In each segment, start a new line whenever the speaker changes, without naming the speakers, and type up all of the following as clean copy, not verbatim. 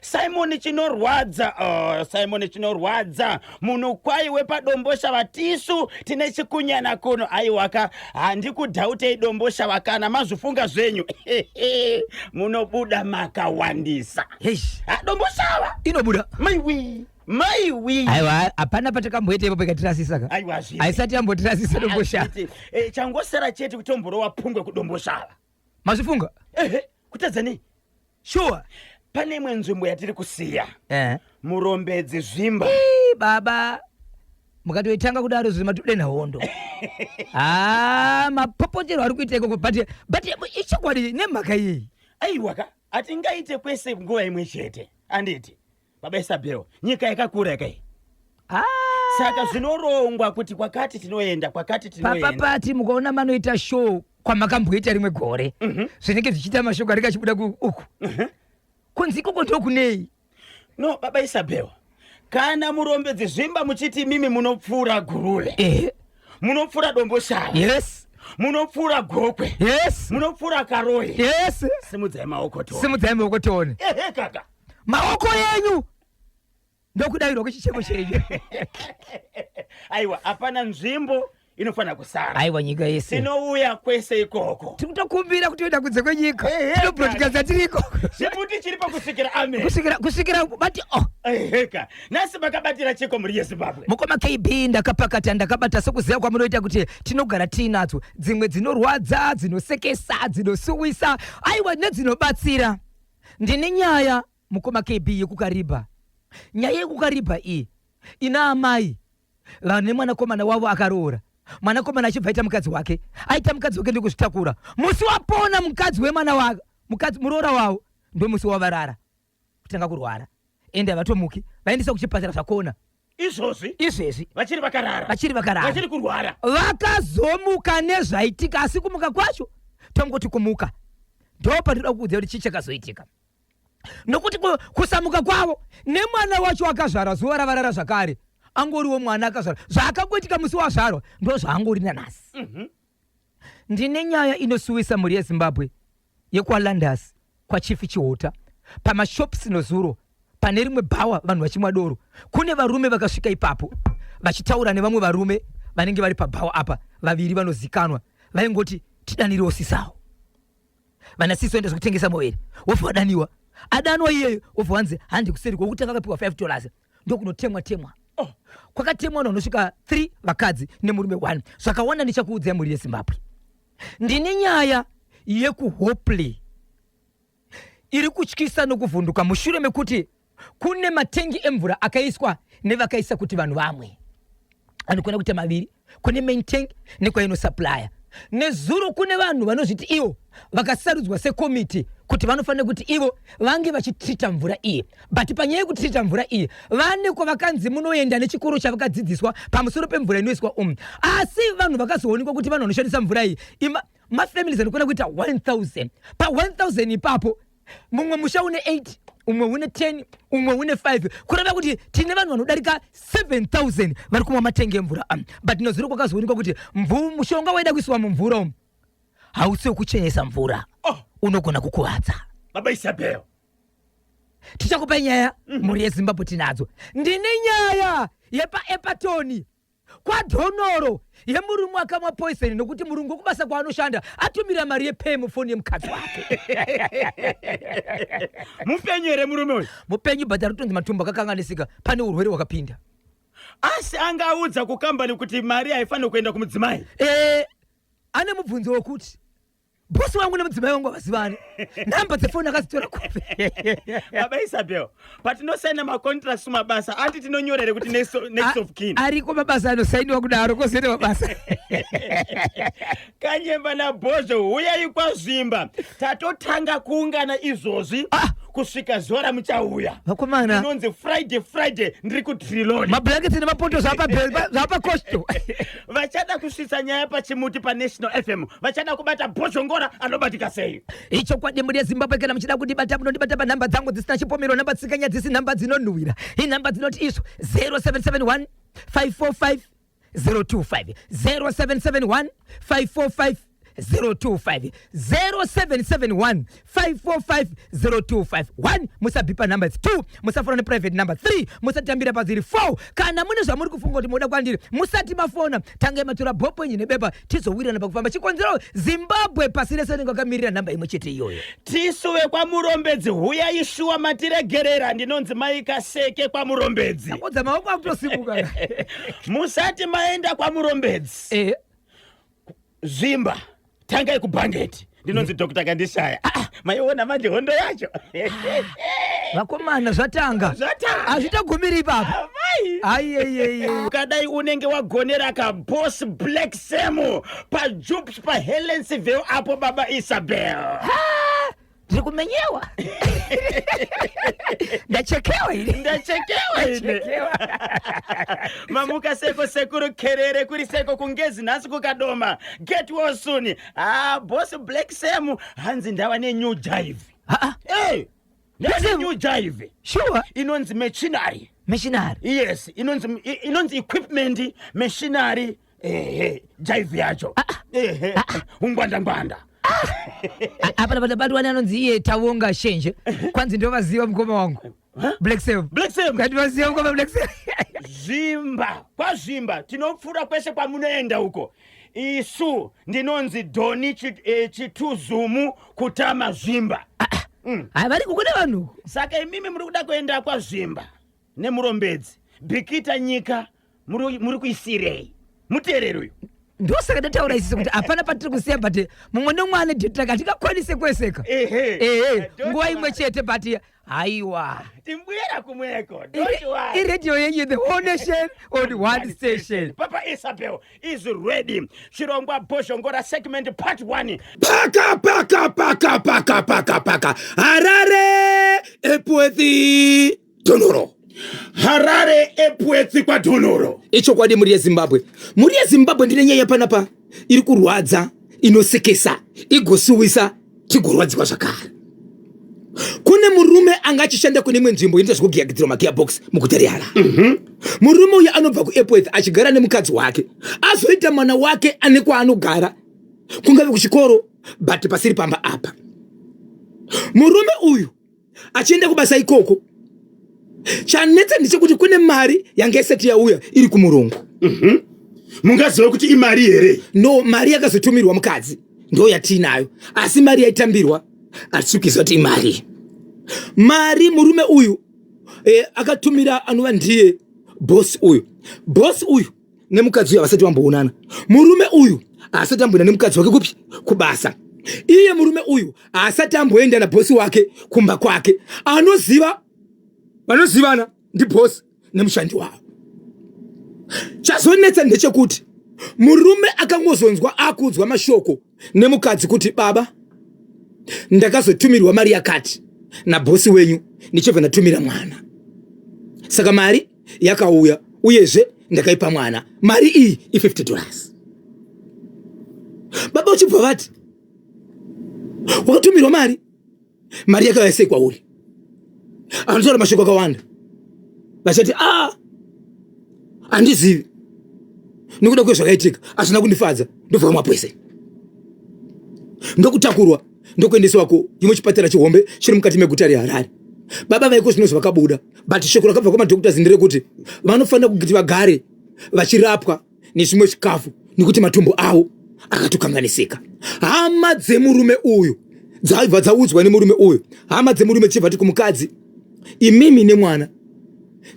Simon Chinorwadza, oh, Simon Chinorwadza, munhu kwai wepaDomboshava, tisu tine chikunyana kuno. Aiwaka, handikudhautei Domboshava, kana mazvifunga zvenyu munobuda makawandisa.
Eish.
Ah, Domboshava
inobuda.
Maiwi, maiwi.
Aiwa, hapana patakamboita ipapo ikatirasisa ka.
Aiwa, hazviiti.
Haisati yambotirasisa Domboshava.
Hazviiti. Changosara chete kutomborowa pungwe kuDomboshava.
Mazvifunga?
Ehe, kutadza nei?
Sure.
Pane imwe nzvimbo yatiri kusiya,
Eh.
Murombedzi, Zvimba.
Ii, baba, mukatoitanga kudaro zvima todenha hondo. Ha, mapopotero ari kuita ikoko, but ichokwadi nemhaka iyi.
Aiwa ka, hatingaite kwese nguva imwe chete, anditi baba Isabel? Nyika yakakura yakai.
Ah.
Saka zvinorongwa kuti kwakati tinoenda, kwakati tinoenda.
Papapati mukaona manoita show kwamakamboita rimwe gore, zvinenge zvichiita mashoko anenge achibuda uku kunzi ikoko ndokunei?
No, baba Isabel, kana Murombedzi, Zvimba muchiti imimi munopfuura Guruve, munopfuura Domboshava, munopfuura Gokwe, munopfuura Karoi, simudzai maoko tione.
Simudzai maoko tione.
Ehe kaka.
Maoko yenyu ndokudayirwa kwechichemo chenyu.
Aiwa, hapana nzvimbo inofanira kusara.
Aiwa, nyika yese.
Tinouya kwese ikoko.
Tiri kutokumbira kutoenda kunze kwenyika.
Ehe,
Tinobroadcasta tiriko.
Chimuti chiripo kusvikira amen.
Kusvikira bati oh.
Eheka, nhasi makabatira chiko, mhuri yeZimbabwe?
Mukoma KB, ndakapakata, ndakabata sekuziva kwamunoita kuti tinogara tiinadzo dzimwe dzinorwadza, dzinosekesa, dzinosuwisa, aiwa, nedzinobatsira. Ndine nyaya, mukoma KB, yekuKariba. Nyaya yekuKariba iyi ina amai vane mwanakomana wavo akaroora. Mwanakomana achibva aita mukadzi wake, aita mukadzi wake ndokuzvitakura. Musi wapona mukadzi wemwana wake, mukadzi muroora wavo, ndomusi wavarara kutanga kurwara, ende havatomuki. Vaendeswa kuchipatara, zvakona.
Izvozvi?
Izvezvi.
Vachiri vakarara?
Vachiri vakarara.
Vachiri kurwara?
Vakazomuka nezvaitika, asi kumuka kwacho tongoti kumuka. Ndo patinoda kuudza kuti chii chakazoitika, nokuti kusamuka kwavo nemwana wacho akazvara zuva ravarara zvakare, angoriwo mwana akazvara, zvaakangoitika musi wazvarwa ndo zvaangori nanhasi. Ndine nyaya inosuwisa, mhuri yeZimbabwe, yekwaLandas, kwaChief Chihota, pamashops nozuro pane rimwe bhawa, vanhu vachimwa doro. Kune varume vakasvika ipapo vachitaura nevamwe varume vanenge vari pabhawa apa, vaviri vanozikanwa. Vaingoti, "Tidanirewo sisawo." Vana sisi vaenda zvekutengesa muviri, wobva wadaniwa. Adanwa iyeyo, wobva wanzi handi kuseri. Kwokutanga akapiwa $5, ndokunotemwa temwa.
Oh.
Kwakatemwa vanhu vanosvika 3, vakadzi nemurume 1. Zvakawanda ndichakuudzai, mhuri yeZimbabwe. Ndine nyaya yekuHopley iri kutyisa nokuvhunduka mushure mekuti kune matengi emvura akaiswa nevakaisa kuti vanhu vamwe, anokwana kuita maviri, kune main tank nekwainosuplya. Nezuro kune vanhu vanozviti ivo vakasarudzwa sekomiti kuti vanofanira kuti ivo vange vachitreata mvura iyi, but panyaya yekutreata mvura iyi vane kwavakanzi munoenda nechikoro chavakadzidziswa pamusoro pemvura inoiswa umu. Asi vanhu vakazoonekwa kuti vanhu vanoshandisa mvura iyi mafamilies anokwana kuita 1000. Pa1000 ipapo, mumwe musha une 8, umwe une 10, umwe une 5, kureva kuti tine vanhu vanodarika 7000 vari kumwa matengi emvura. But nozuro kwakazoonekwa kuti mushonga waida kuiswa mumvura umu hausi wekuchenesa mvura.
Oh.
Unogona kukuvadza.
Baba Isabel.
Tichakupai nyaya, mhuri yeZimbabwe, tinadzo. Ndine nyaya yepaEpatoni, kwaDhonoro, yemurume akamwa poison nokuti murungu wekubasa kwaanoshanda atumira mari yepay mufoni yemukadzi wake.
Mupenyu here murume uyu?
Mupenyu, but ari kutonzi matumbu akakanganisika, pane urwere hwakapinda.
Asi angaudza kukambani kuti mari haifaniri kuenda kumudzimai?
Ane mubvunzo wekuti, "Bosi wangu nemudzimai wangu havazivani, nhamba dzefoni akadzitora kupi?"
Baba Isabel, patinosaina macontracts kumabasa, ati tinonyorere kuti next of kin?
Ariko mabasa anosainiwa kudaro, kozoita mabasa.
Kanyemba naBhozho, huyai kwaZvimba. Tatotanga kuungana izvozvi.
Ah!
Kusvika zuva ramuchauya.
Vakomana.
Inonzi Friday, Friday ndiri kuTriloni.
Mablankets nemapoto zvapakosto.
Vachada kusvitsa nyaya pachimuti paNational FM, vachada kubata Bhozhongora, anobatika sei?
Ichokwadi, mhuri yeZimbabwe, kana muchida kundibata, munondibata panhamba dzangu dzisina chipomero, nhamba dzisinganyadzisi, nhamba dzinonhuhwira, inhamba dzinoti izvo 0771 545 025, 0771 545. 025 0771 545 025 1 musabhipa number 2 musafona neprivate number 3 musatambira paziri 4 kana mune zvamuri kufunga kuti moda kwandiri musati mafona tangai matora bhopo nebepa tizowirirana pakufamba. Chikonzero, Zimbabwe pasi rese rinenge vakamirira nhamba imwe chete iyoyo.
Tisu vekwaMurombedzi, huyai shuwa, matiregerera. Ndinonzi Maikaseke kwaMurombedzi.
Akodza maoko akutosimuka.
Musati maenda kwaMurombedzi, Zvimba, tangai kuBhangeti. Ndinonzi Dr Kandishaya. Ah, ah, maiona manje hondo yacho.
Vakomana, zvatanga.
Zvatanga.
Hazvitagumiri ipapo.
Amai.
Aiyeyeye.
Ukadai unenge wagonera kaBoss Black Sam paJups paHelensville apo, baba Isabel.
Ndiri kumenyewa, ndachekewa ini.
Ndachekewa ine.
Ndachekewa.
Mamuka seko, sekuru Kerere? Kuri seko kungezi nhasi kukadoma? Get well soon. Ah, Boss Black Sam, hanzi ndava nenew jive.
Ah, ah.
Hey, ndava
Black Sam?
nenew jive.
Sure.
Inonzi machinery.
Machinery.
Yes, inonzi equipment, machinery. Ehe, jive yacho, ehe, ungwanda ngwanda.
Apa patabatwani anonzi iye Tavonga Shenje, kwanzi ndovaziva mukoma wangu Black Sam.
Black Sam.
Kwandivaziva mukoma Black Sam.
Zvimba, kwaZvimba tinopfuura kwese kwamunoenda uko. Isu ndinonzi Doni Chituzumu kutama Zvimba.
Hai, vari kukune vanhu.
Saka imimi muri kuda kuenda kwaZvimba neMurombedzi, Bikita, nyika muri kuisirei muteereri uyu?
Ndosaka ndataura isisi kuti hapana patiri kusiya, but mumwe nomwe ane date rake, hatingakwanise kweseka. Ehe, nguva imwe chete, but haiwa.
Timbwira kumweko, don't worry.
Iredhiyo yenyu, the whole nation on one station.
Papa Isabel is ready. Chirongwa Bhozhongora segment part 1.
Paka paka paka paka paka paka, Harare, Epworth, Dhonoro.
Harare, Epworth, kwaDhonoro.
Ichokwadi, mhuri yeZimbabwe, mhuri yeZimbabwe, ndine nyaya panapa iri kurwadza, inosekesa, igosuwisa, tigorwadziwa zvakare. Kune murume anga achishanda kune imwe nzvimbo inoita zvekugadzirwa magearbox muguta reHarare. Murume uyu anobva kuEpworth, achigara nemukadzi wake, azoita mwana wake ane kwaanogara, kungave kuchikoro, but pasiri pamba apa. Murume uyu achienda kubasa ikoko, chanetsa ndechekuti kune mari yanga isati yauya iri kumurungu.
Mungaziva kuti imari here?
No, mari yakazotumirwa mukadzi ndo yatiinayo, asi mari yaitambirwa hatisi kuziva kuti imari. Mari murume uyu akatumira anova ndiye bosi uyu. Bosi uyu nemukadzi uyu havasati vamboonana. Murume uyu haasati amboenda nemukadzi wake kupi? Kubasa. Iye murume uyu haasati amboenda nabhosi wake kumba kwake. Anoziva, vanozivana ndibhosi nemushandi wavo. Chazonetsa ndechekuti murume akangozonzwa akuudzwa mashoko nemukadzi kuti, "Baba, ndakazotumirwa mari yakati nabhosi wenyu, ndichibva ndatumira mwana, saka mari yakauya, uyezve ndakaipa mwana. Mari iyi i$50." Baba uchibva vati, "Wakatumirwa mari? Mari yakauya sei kwauri?" Anotaura mashoko akawanda, vachati, "A, handizivi, nekuda kwezvakaitika hazvina kundifadza." Ndobva mapwese, ndokutakurwa, ndokuendeswa kuimwe chipatara chihombe chiri mukati meguta reHarare. Baba vaiko zvino zvavakabuda, but shoko rakabva kumadoctors nderekuti vanofanira kuti vagare vachirapwa nezvimwe zvikafu nekuti matumbu avo akatokanganisika. Hama dzemurume uyu dzaibva dzaudzwa nemurume uyu. Hama dzemurume chibva ti kumukadzi, "Imimi nemwana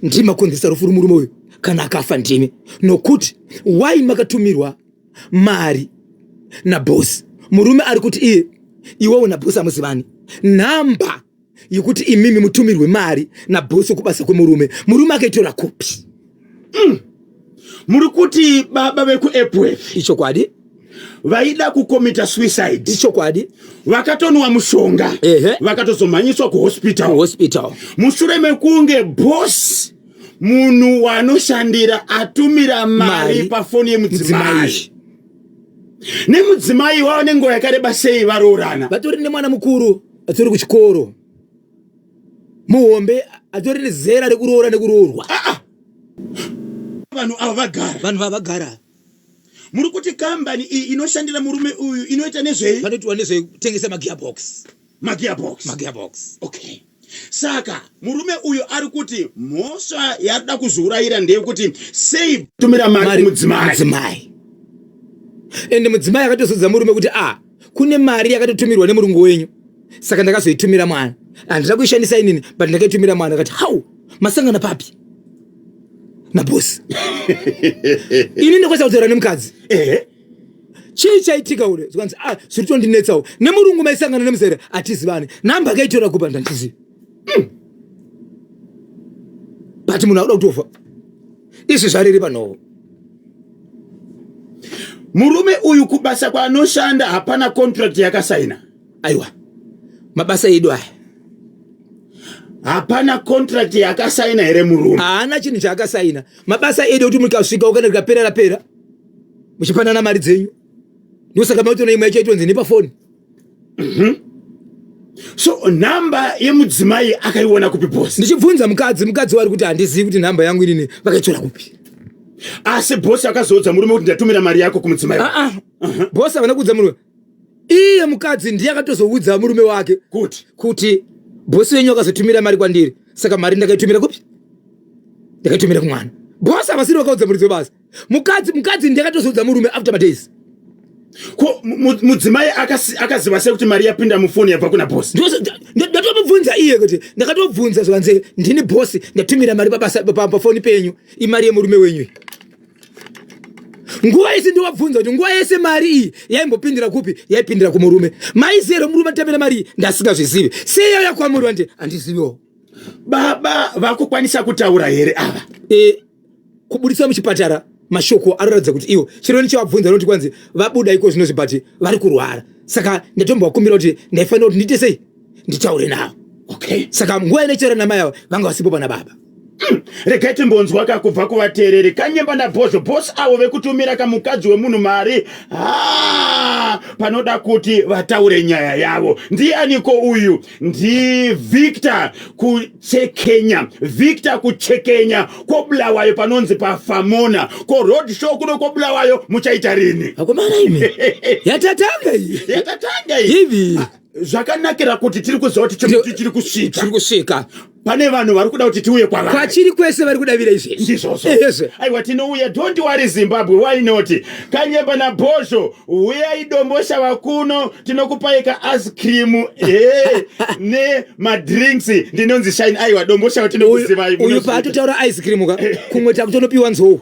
ndimakonzesa rufu rumurume uyu. Kana akafa ndimi, nokuti wai makatumirwa mari nabhosi? Murume ari kuti iye iwewo nabhosi hamuzivani. Nhamba yekuti imimi mutumirwe mari nabhosi kubasa kwemurume, murume akaitora kupi?"
Muri kuti baba vekuEpworth
Ichokwadi.
vaida kukomita suicide?
Ichokwadi.
Vakatonwa mushonga?
Ehe.
Vakatozomhanyiswa kuhospital?
Kuhospital.
Mushure mekunge boss, munhu waanoshandira, atumira mari
Mari.
pafoni yemudzimai.
Mudzimai.
Nemudzimai wava nenguva yakareba sei varoorana?
Vatori nemwana mukuru atori kuchikoro, muhombe, atori nezera rekuroora nekuroorwa.
Vanhu ava vagara.
Vanhu vavagara.
Muri kuti kambani iyi inoshandira murume uyu inoita nezvei?
Panoitwa nezvekutengesa magearbox.
Magearbox.
Magearbox.
Okay. Saka murume uyu ari kuti mhosva yaarikuda kuzviurayira ndeyekuti sei tumira mari kumudzimai.
Mudzimai. Ende mudzimai akatozodza murume kuti a ah, kune mari yakatotumirwa nemurungu wenyu saka ndakazoitumira mwana handina kuishandisa inini but ndakaitumira mwana akati how masangana papi nabosi ini ndakwanisa kutaura nemukadzi
ehe
chii chaitika ure zvikanzi ah zviri tondinetsawo nemurungu maisangana nemuzere hatizivane nhamba akaitora kupa ndandizivi mm. but munhu akuda kutofa izvi zvariri panhovo
murume uyu kubasa kwaanoshanda hapana contract yakasaina
aiwa mabasa edu aya
hapana contract yakasaina here murume
haana chinhu chaakasaina mabasa edu ekuti mukasvika ukana rikapera rapera muchipanana mari dzenyu ndosaka maitoona imwe yacho itonzi nepafoni
mm -hmm. So nhamba yemudzimai akaiona kupi boss?
Ndichibvunza mukadzi, mukadzi wari kuti handizivi kuti nhamba yangu inini vakaitora kupi.
Asi boss akazoudza murume kuti ndatumira mari yako kumudzimai.
Ah ah. Boss havana kuudza murume. Iye mukadzi ndiye akatozoudza murume wake
kuti
boss wenyu akazotumira mari kwandiri. Saka mari ndakaitumira kupi? Ndakaitumira kumwana. Boss havasiri vakaudza muridzi webasa. Mukadzi ndiye akatozoudza murume after madays.
Ko mudzimai akaziva sei kuti mari yapinda mufoni yabva kuna bosi?
Ndatomubvunza iye kuti ndakatobvunza zvikanzi ndini bosi ndatumira mari pabasa pafoni penyu imari yemurume wenyu. Nguva yese ndovabvunza kuti nguva yese mari iyi yaimbopindira kupi? Yaipindira kumurume. Maiziva here murume atamira mari iyi? Ndasingazvizivi. Sei yauya kwamuri? Vandi handiziviwo.
Baba vakukwanisa kutaura here ava?
E, kuburitswa muchipatara mashoko anoratidza kuti ivo chero ndichavabvunza noti kwanzi vabuda iko zvino zvibati vari kurwara saka ndatombovakumbira kuti ndaifanira kuti ndiite sei nditaure navo
okay
saka nguva inotaura namai ava vanga vasipo pana baba
Regai timbonzwa ka kubva kuvateereri kanyemba nabhozho boss avo vekutumira kamukadzi wemunhu mari ha panoda kuti vataure nyaya yavo ndianiko uyu ndivictor kuchekenya victor kuchekenya kobulawayo panonzi pafamona ko road show kuno kobulawayo muchaita rini
akomana imi yatatanga iyi
yatatanga iyi
ivi
Zvakanakira kuti tiri kuziva kuti chimuti chiri kusvika.
Chiri kusvika.
Pane vanhu vari kuda kuti tiuye kwavari.
Kwachiri kwese vari kudavira izvezvi.
Ndizvozvo.
Ehezve.
Aiwa tinouya don't worry Zimbabwe why not? Kanyemba naBhozho huyai Domboshava kuno tinokupai ka ice cream eh ne madrinks ndinonzi Shine aiwa Domboshava tinokuzivai.
Uyu paatotaura ice cream ka kumwe takutonopiwa nzou.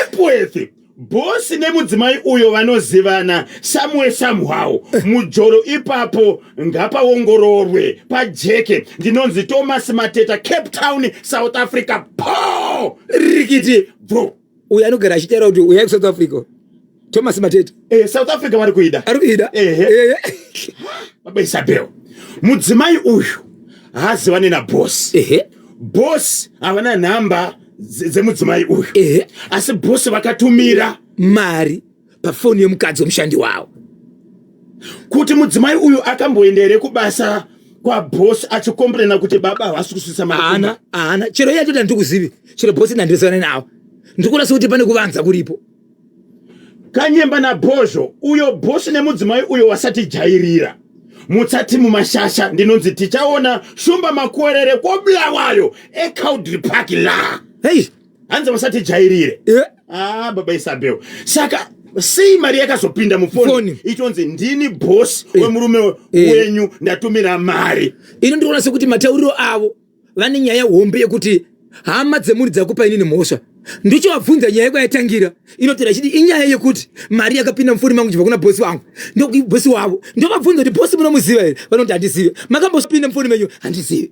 Epworth Boss nemudzimai uyo vanozivana somewhere somehow mujolo ipapo ngapaongororwe pajeke ndinonzi Thomas Mateta Cape Town South Africa po
rikiti
bro
uyo anogara achitaura kuti uyai kuSouth Africa Thomas Mateta
eh, South Africa vari kuida
ari kuida
ehe
eh.
Baba Isabel mudzimai uyu haazivane naboss
ehe
boss havana nhamba dzemudzimai uyu
ehe
asi bosi vakatumira
mari pafoni yemukadzi wemushandi wavo
kuti mudzimai uyu akamboenda here kubasa kwabosi achikomplena kuti baba havasi kusvitsa mari
haana haana chero iye atoti handikuzivi chero bosi ndandirisana navo ndikuona sekuti pane kuvanza kuripo
Kanyemba naBhozho uyo boss nemudzimai uyo wasatijairira mutsati mumashasha ndinonzi tichaona shumba makuwerere kobulawayo eCowdray Park la
hei
hanzi vasatijairire
yeah.
ah, baba Isabel saka sei mari yakazopinda mufoni ichonzi ndini boss eh. wemurume eh. wenyu ndatumira mari
ini ndikuona sekuti matauriro avo vane nyaya hombe yekuti hama dzemhuri dzakupa inini mhosva ndichovabvunza nyaya yekwayatangira inotora ichiti inyaya yekuti mari yakapinda mufoni mangu chibva kuna bosi vangu ndobosi wavo ndovabvunza kuti bosi munomuziva here vanoti handizive makambopinda mufoni menyu handizive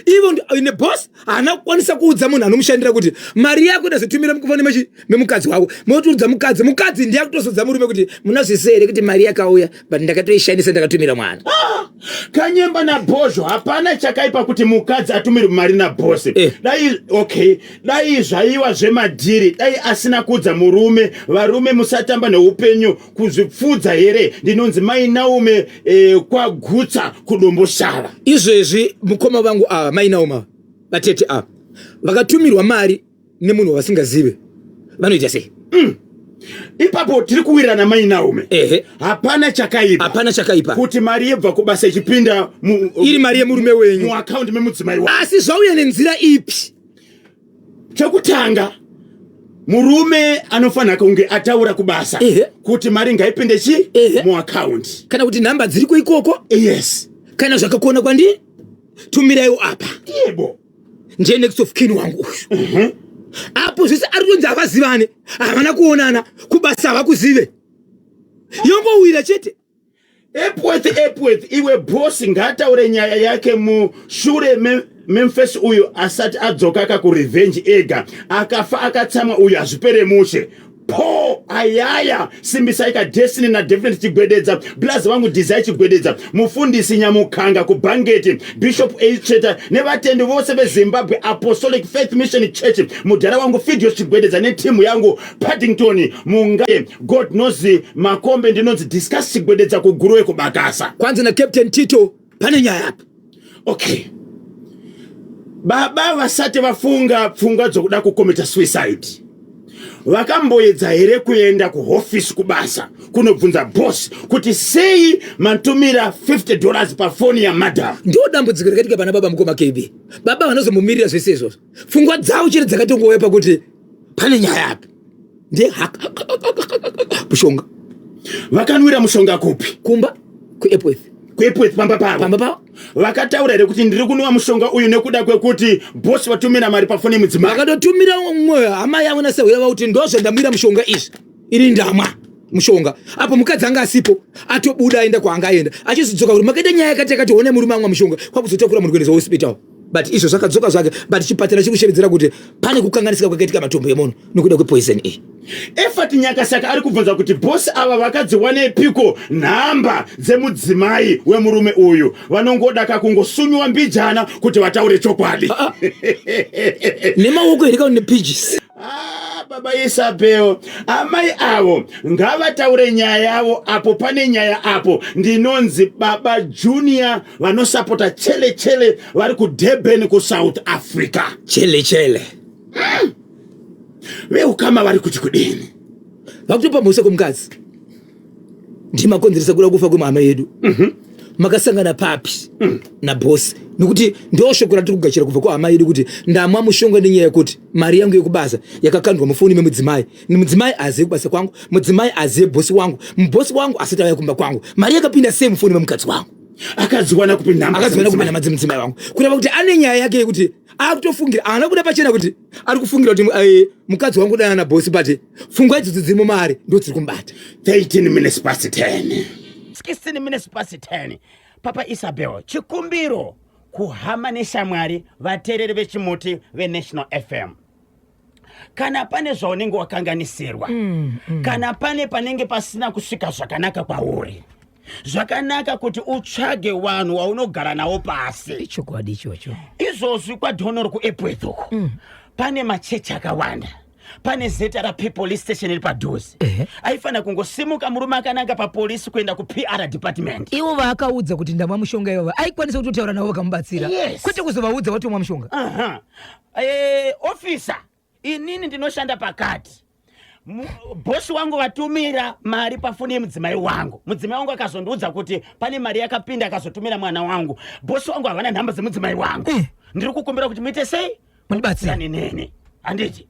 ivo nebosi haana kukwanisa kuudza munhu anomushandira kuti mari yako ndazotumira mukufoni mechi memukadzi wako motoudza mukadzi mukadzi ndiye akutozodza murume kuti munazvise here kuti mari yakauya but ndakatoishandisa ndakatumira mwana
ah, kanyemba nabhozho hapana chakaipa kuti mukadzi atumire mari nabhosi
eh.
Dai okay dai zvaiwa zvemadhiri dai asina kuudza murume varume musatamba neupenyu kuzvipfudza here ndinonzi mai Naume eh, kwagutsa kudomboshava
izvezvi mukoma vangu ava mai Naume ava vatete ava vakatumirwa mari. nemunhu wavasingazive vanoita sei?
Ipapo tiri kuwirirana mai Naume.
Ehe.
Hapana chakaipa.
Hapana chakaipa.
Kuti mari yebva kubasa ichipinda
iri mari yemurume wenyu
muakaundi memudzimai wako.
Asi zvauya nenzira ipi?
Chekutanga, murume anofanira kunge ataura kubasa
Ehe.
kuti mari ngaipinde chi
Ehe.
muakaundi.
Kana kuti nhamba dziriko ikoko?
Yes.
Kana zvakakona kwandiri, tumiraiwo apa.
Yebo.
Ndiye next of kin wangu uyu. Apo zvese ari kutonzi havazivane, havana kuonana, kubasa havakuzive. Yongowira chete.
Epworth, Epworth, iwe boss ngaataure nyaya yake mushure memfesi uyu asati adzoka akakurevenge ega akafa akatsamwa uyu hazvipere mushe. Po ayaya simbisai ka Destiny na Definite Chigwededza, blaz vangu Desire Chigwededza, mufundisi Nyamukanga kuBhangeti, Bishop Eicheta nevatendi vose veZimbabwe Apostolic Faith Mission Church, mudhara wangu Fidios Chigwededza netimu yangu Paddington Munga, God knows Makombe, ndinonzi Discuss Chigwededza kuGuruve kuBakasa.
Kwanzi na Captain Tito pane nyaya apa.
Okay. Baba vasati vafunga pfungwa dzokuda kukomita suicide, vakamboedza here kuenda kuhofisi kubasa kunobvunza boss kuti sei matumira $50 pafoni yamadam?
Ndo dambudziko rakaitika pana baba mukoma KB. Baba vanozomumirira zvese izvozvo, pfungwa dzavo chete dzakatongouya pakuti pane nyaya apa, ndiye mushonga.
Vakanwira mushonga kupi?
Kumba kuEpworth.
KuEpworth pamba pavo.
Pamba pavo.
Vakataura here kuti ndiri kunwa mushonga uyu nekuda kwekuti boss vatumira mari pafoni yemudzimai?
Vakatotumira umwe hama yavo nasahwira vavo kuti ndozvandamwira mushonga izvi, ini ndamwa mushonga. Apo mukadzi anga asipo, atobuda aenda kwaanga aenda, achizodzoka kuti makaita nyaya yakati yakati, one murume amwa mushonga, kwakuzotakura munhu kuendesa hospital. But izvo zvakadzoka zvake, but chipatara chiri kushevedzera kuti pane kukanganisika kwakaitika matombo emunhu nekuda kwepoison iyi.
Effort Nyakasaka ari kubvunza kuti boss ava vakadziwanepiko nhamba dzemudzimai wemurume uyu? Vanongoda kakungosunyiwa mbijana kuti vataure chokwadi.
Nemaoko here kana nepijisi?
Ah, baba Isabel, amai avo ngavataure nyaya yavo apo pane nyaya apo. Ndinonzi baba Junior vanosapota Chele Chele vari kuDurban kuSouth Africa.
Chele Chele.
Veukama vari kuti kudini?
Vakutopa mhosva kumukadzi, ndimakonzeresa kuda kufa kwemhama yedu. Makasangana papi nabhosi? Nekuti ndo shoko ratiri kugashira kubva kuhama yedu kuti ndamwa mushonga nenyaya yekuti mari yangu yekubasa yakakandwa mufoni memudzimai. Mudzimai azive kubasa kwangu, mudzimai azive bhosi wangu, mubhosi wangu asati auya kumba kwangu. Mari yakapinda sei mufoni memukadzi wangu?
Akadziwana kupi nhamba?
Akadziwana kupi nhamba dzemudzimai wangu? Kureva kuti ane nyaya yake yekuti akutofungira, haana kuda pachena kuti ari kufungira kuti mukadzi wangu dana nabhosi, but pfungwa idzodzo dziri mumari ndo dziri kumubata.
13 minutes past 10, 16 minutes past 10. Papa Isabel, chikumbiro kuhama neshamwari, vateereri vechimuti veNational FM, kana pane zvaunenge wakanganisirwa, kana pane panenge pasina kusvika zvakanaka kwauri, zvakanaka kuti utsvage vanhu waunogara navo pasi.
Ichokwadi ichocho.
Izvozvi kwadhonor kuEpworth uko pane machechi akawanda, pane ZRP police station iri padhuze. Aifanira kungosimuka murume akananga papolisi kuenda kuPR department.
Ivo vaakaudza kuti ndamwa mushonga ivava aikwanisa kutotaura navo vakamubatsira.
Yes.
Kwete kuzovaudza watomwa mushonga.
Aha. Officer, inini ndinoshanda pakati, bosi wangu vatumira mari pafoni yemudzimai wangu. Mudzimai wangu akazondiudza kuti pane mari yakapinda, akazotumira mwana wangu. Bosi wangu havana nhamba dzemudzimai wangu. Ndiri kukumbira kuti muite sei?
Mundibatsire.
Neni handiti?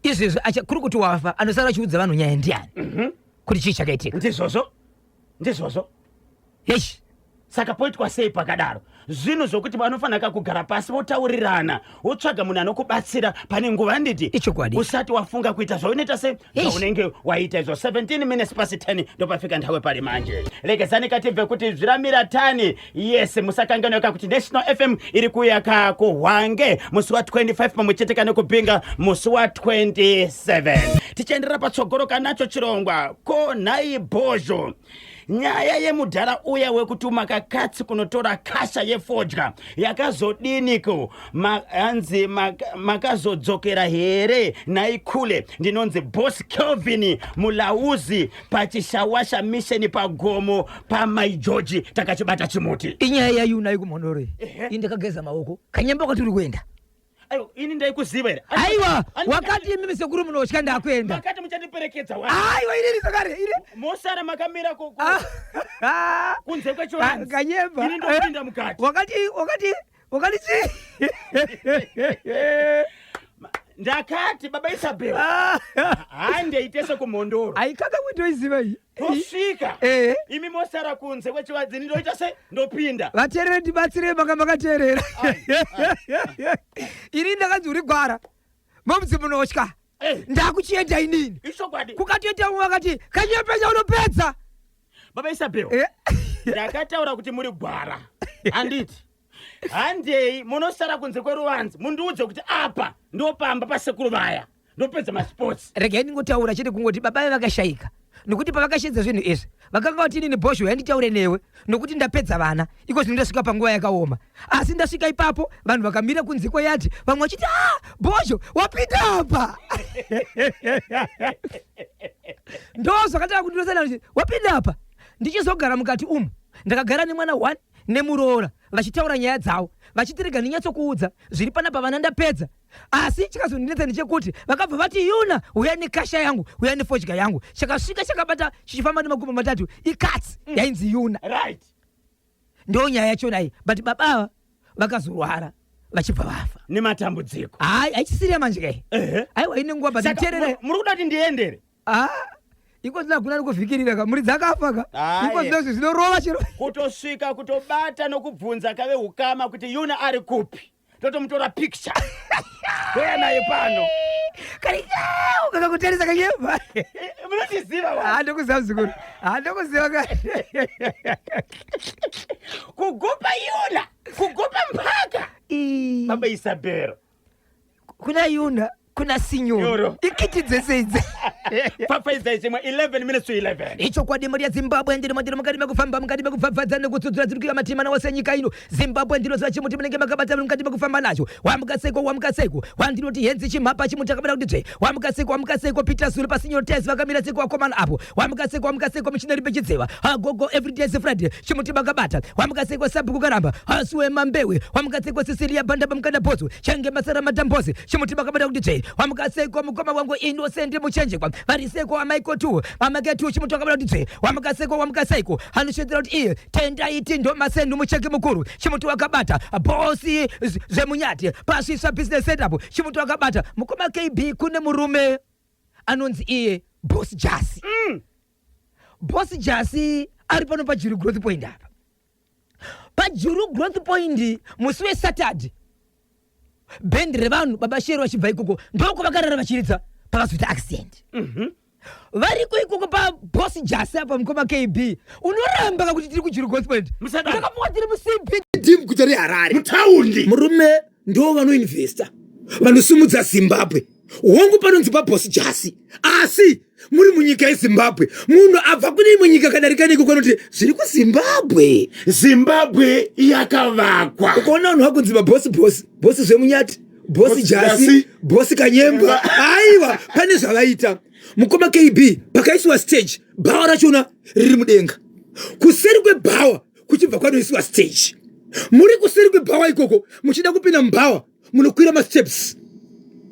Izvezvi kuri kuti wafa, anosara achiudza vanhu nyaya ndiani kuti chii chakaitika?
Ndizvozvo, ndizvozvo.
Yesh.
Saka poitwa sei pakadaro? Zvinhu zvokuti vanofanira kugara pasi votaurirana, wotsvaga munhu anokubatsira pane nguva, handiti?
Ichokwadi.
Usati wafunga kuita zvaunoita se zvaunenge waita izvo. 17 minutes past 10 ndopafika nthawe pali manje. Lekezani katibve kuti zviramira tani. Yes, musakanganweka kuti National FM iri kuuya kakuhwange musi wa25 pamwe chete kane kupinga musi wa27. Tichienderera patsogoro kanacho chirongwa ko nhai bhozho, nyaya yemudhara uya wekutuma kakatsi kunotora kasha yefodya yakazodiniko? Hanzi makazodzokera here nhai kule? Ndinonzi Boss Kelvin Mulauzi paChishawasha Mission pagomo pamai George. Takachibata chimuti.
Inyaya yayunai kumhondoro iyi. Ini ndakageza maoko kanyemba kwatiri kuenda.
Aiwa, ini ndaikuziva here?
Aiwa, wakati imimi sekuru munotya ndakuenda.
Makati muchandiperekedza wa.
Aiwa, ini zvakare ini
Mosara makamira ku
Ah.
kunze kwechivanze.
Kanyemba.
Ini ndopinda mukati.
Wakati chii?
Ndakati baba Isabel. Handeite sekumhondoro.
Aikaka kutoiziva iyi.
Tosvika.
Eh.
Imi mosara kunze kwechivanze ini ndoita se ndopinda.
Vateerere ndibatsirei manga makateerera. Ini ndakanzi uri gwara. Momzi munotya.
Eh.
Ndakuchienda inini.
Ichokwadi.
Kukatoita umwe vakati kanyepenya unopedza.
Baba Isabel.
Eh.
Ndakataura kuti muri gwara. Handiti. Handei munosara kunze kweruvanze mundiudze kuti apa ndopamba pasekuru vaya. Ndopedza masports.
Regai ndingotaura chete kungoti baba vaya vakashaika nokuti pavakashedza zvinhu izvi vakanga vati inini bhozho yanditaure newe nokuti ndapedza vana iko zvino ndasvika panguva yakaoma asi ndasvika ipapo vanhu vakamira kunze kweyadhi vamwe vachiti a bhozho wapinda apa ndo zvakatanga kundinosana wapinda apa ndichizogara mukati umu ndakagara nemwana one nemuroora vachitaura nyaya dzavo vachiti rega ndinyatsokuudza zviri panapa vana ndapedza asi chikazondinetsa ndechekuti vakabva vati yuna uya nekasha yangu uya nefodya yangu chakasvika chakabata chichifamba nemakumbo matatu ikatsi yainzi yuna. Ndo nyaya yachona iyi but baba ava vakazorwara vachibva vafa
nematambudziko.
Hayi, haichisiriya manje kai.
Ehe.
Aiwa, ine nguva but
Saka,
teerera.
muri kuda kuti ndiendere?
Ah, iko zvino hakuna nekuvhikirira ka muridzi akafa ka.
Aye.
Iko zvino zvinorova chero.
Kutosvika kutobata nokubvunza kave ukama kuti Yuna ari kupi. Totomutora picture. Toya naye pano.
Karichau kakakutarisa kanyemba.
Munotiziva wa?
Ah, ndokuziva muzukuru. Ah, ndokuziva ka.
Kugupa Yuna, kugupa mpaka.
Ii.
Baba Isabel.
Kuna Yuna, kuna Sinyoro.
Nyoro.
Ikiti dzese idzi.
Pfapfaidza chimwe 11 minutes to 11.
Ichokwadi mhuri yeZimbabwe ndiri mandiri mukati mekufamba mukati mekupfapfadza nekutsudzura dziri kuya matima wose nyika ino. Zimbabwe ndinoziva chimuti munenge makabata mukati mekufamba nacho. Wamuka seiko wamuka seiko wandinoti henzi chimhapa chimuti akabata kuti dzve. Wamuka seiko wamuka seiko Peter Zulu paSinyoro Tez vakamira seiko vakomana apo. Wamuka seiko wamuka seiko muchineri pechidzeva. Hagogo everyday is Friday chimuti makabata. Wamuka seiko sabhuku karamba. Hasuwe mambewe. Wamuka seiko Cecilia Banda pamukanda bhozo. Change masara madambozi. Chimuti makabata kuti dzve. Wamuka seiko mukoma wangu Innocent Muchenjekwa. Vari seiko amaiko tu. Amake tu chimuti wakabata kuti dzve. Wamuka seiko wamuka seiko. Anoshedzera kuti iye tenda iti ndo masendu mucheki mukuru. Chimuti wakabata. Bosi zvemunyati. Pasvisva business setup. Chimuti wakabata. Mukoma KB kune murume anonzi iye Boss Jasi. Boss Jasi ari pano paJuru Growth Point apa. PaJuru Growth Point musi weSaturday bhendi revanhu baba Shero vachibva ikoko ndoko vakarara vachiridza pakazoita accident. Variko ikoko pa Boss Jasi apa mukoma KB unoramba kakuti tiri kuJuru Growth Point.
Musadaro.
Ndakapuwa tiri mu CBD.
Team guta reHarare.
Mutaundi.
Murume ndo vanoinvesta vanosumudza Zimbabwe. Hongu panonzi paBoss Jasi asi muri munyika yeZimbabwe munhu abva kune imwe nyika kadarika neko kanoti zviri kuZimbabwe.
Zimbabwe yakavakwa.
Ukaona vanhu vakunzi mabosi bosi bosi zvemunyati bosi
Boss
Jasi
Jasi.
bosi Kanyemba aiwa pane zvavaita. Mukoma KB pakaiswa stage bhawa rachona riri mudenga kuseri kwebhawa kuchibva kwanoiswa stage. Muri kuseri kwebhawa ikoko muchida kupinda mubhawa munokwira masteps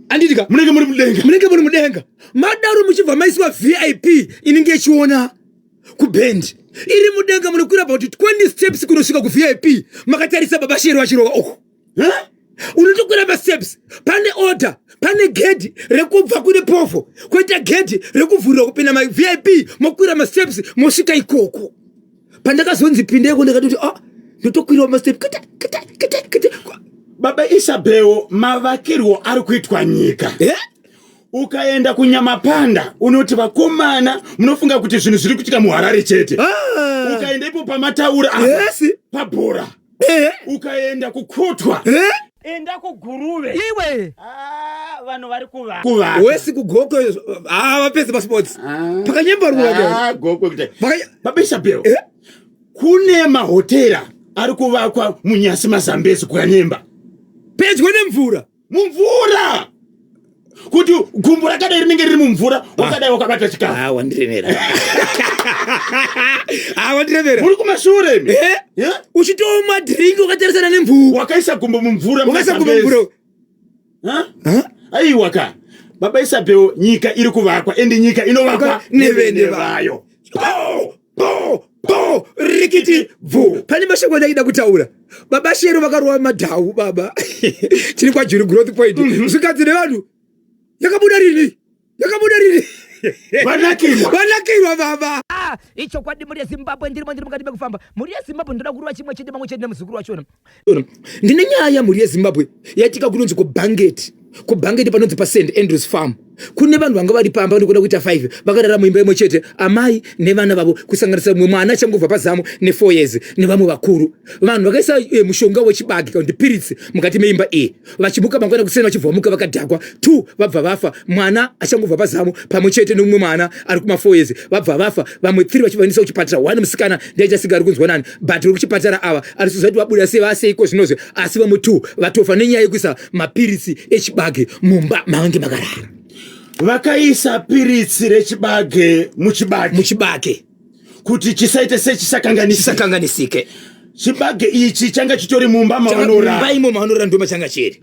andidika
munenge muri mudenga.
Munenge muri mudenga madaro muchibva maiswa VIP inenge ichiona kuband iri mudenga munokwira about 20 steps kunosvika ku VIP makatarisa baba Shero vachirova uko.
Huh?
Unotokwira masteps pane order pane gedhi rekubva kune povho koita gedhi rekuvhurira kupinda ma VIP mokwira masteps mosvika ikoko. Pandakazonzi pindeko ndakatoti ndotokwirawo masteps kete kete kete kete.
Baba Isabel mavakirwo ari kuitwa nyika. Ukaenda kuNyamapanda unoti vakomana munofunga kuti zvinhu zviri kuitika muHarare chete. Ukaenda ipo pamataura apa, pabhora. Ukaenda kukotwa. Enda kuGuruve.
Iwe.
Vanhu vari kuvaka.
Wesi kuGokwe, vapedza pasports. Pakanyemba ruwa ke.
Gokwe kuti. Baba Isabel. Kune mahotera ari kuvakwa munyasi maZambezi kuKanyemba.
Pedyo nemvura.
Mumvura. Kuti gumbo rakadai rinenge riri mumvura, wakadai wakabata chikafu.
Wandiremera. Wandiremera.
Muri kumashure imi.
Uchitomwa drink wakatarisana nemvura.
Wakaisa gumbo mumvura.
Wakaisa gumbo mumvura.
Aiwa ka baba Isabel, nyika iri kuvakwa ende nyika inovakwa nevene vayo.
Po po po rikiti bvu. Pane mashoko andaida kutaura. Baba Shero vakarova madhau baba. Tiri kwaJuri Growth Point. Zvikanzi nevanhu yakabuda rini? Yakabuda rini?
Vanakirwa.
Vanakirwa baba.
Ah, ichokwadi mhuri yeZimbabwe, ndirimo ndiri mukati mekufamba. Mhuri yeZimbabwe, ndoda kurova chimwe chete pamwe chete nemuzukuru wachona.
Ndine nyaya mhuri yeZimbabwe yaitika kunonzi kuBhangeti. KuBhangeti panonzi paSt Andrews Farm. Kune vanhu vanga vari pamba vanokuda kuita 5 vakarara muimba imwe chete, amai nevana vavo, kusanganisa mumwe mwana achangobva pazamu ne4 years nevamwe vakuru. Vanhu vakaisa mushonga wechibage kana kuti piritsi mukati meimba iyi. Vachimuka mangwana kuseni vachibva vamuka vakadhakwa. 2 vabva vafa, mwana achangobva pazamu pamwe chete nemumwe mwana ari kuma 4 years vabva vafa. Vamwe 3 vachibva vaendeswa kuchipatara. 1 musikana ndiaita singa ari kunzwa nani, but vari kuchipatara ava ari kuziva kuti vabuda sei vaseiko zvinozve, asi vamwe 2 vatofa nenyaya yekuisa mapiritsi echibage mumba mavange makarara.
Vakaisa piritsi rechibage muchibage,
muchibage
kuti chisaite sechisakanganisike. Chibage ichi changa chitori mumba mavanorara.
Mumba imo mavanorara ndoma changa chiri.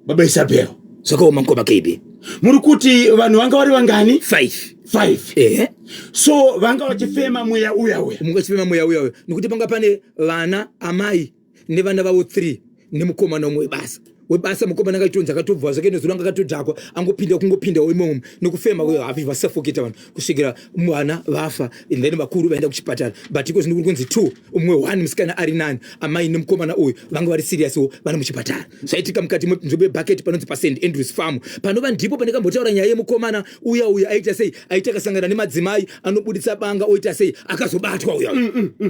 Baba Isabel,
zvakaoma mukoma KB.
Muri kuti vanhu vanga vari vangani?
5.
5.
Ehe.
So vanga vachifema mweya uya uya.
Munga vachifema mweya uya uya. Nekuti panga pane vana, amai nevana vavo 3 nemukomana umwe webasa. Webasa mukomana akatonzi akatobva zvake nezuro anga akatodhakwa angopinda kungopindawo imomo nokufema havi vasafoketa vanhu kusvikira mwana vafa and then vakuru vaenda kuchipatara. But iko zvino kuri kunzi 2 umwe 1 musikana ari nani, amai nemukomana uyu vanga vari serious wo vari muchipatara. Zvaitika mukati menzvimbo yebucket panonzi paSt Andrews Farm, panova ndipo pandakambotaura nyaya yemukomana uya uya aita sei, aita akasangana nemadzimai anobuditsa banga oita sei, akazobatwa uya.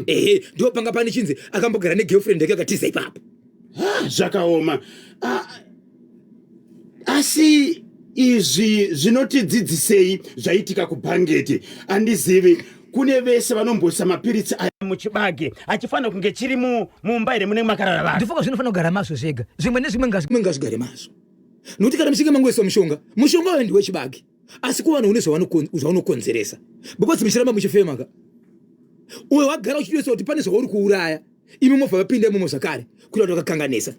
Ehe, ndipo panga pane chinzi akambogara negirlfriend yake akatiza ipapo.
Zvakaoma. Asi izvi zvinotidzidzisei zvaitika kuBhangeti? Andizivi kune vese vanomboisa mapiritsi aya muchibage achifanira kunge chiri mumba here mune makarara vanhu?
Ndifunga zvinofanira kugara mazvo zvega, zvimwe nezvimwe
ngazvigare mazvo, nokuti kana muchinge mangoiswa mushonga, mushonga uyo ndewechibage, asi kuvanhu une zvaunokonzeresa because muchiramba muchifema ka uyo wagara uchitoisa kuti pane zvauri kuuraya, imi mobva vapinda imomo zvakare kuita kuti vakakanganisa.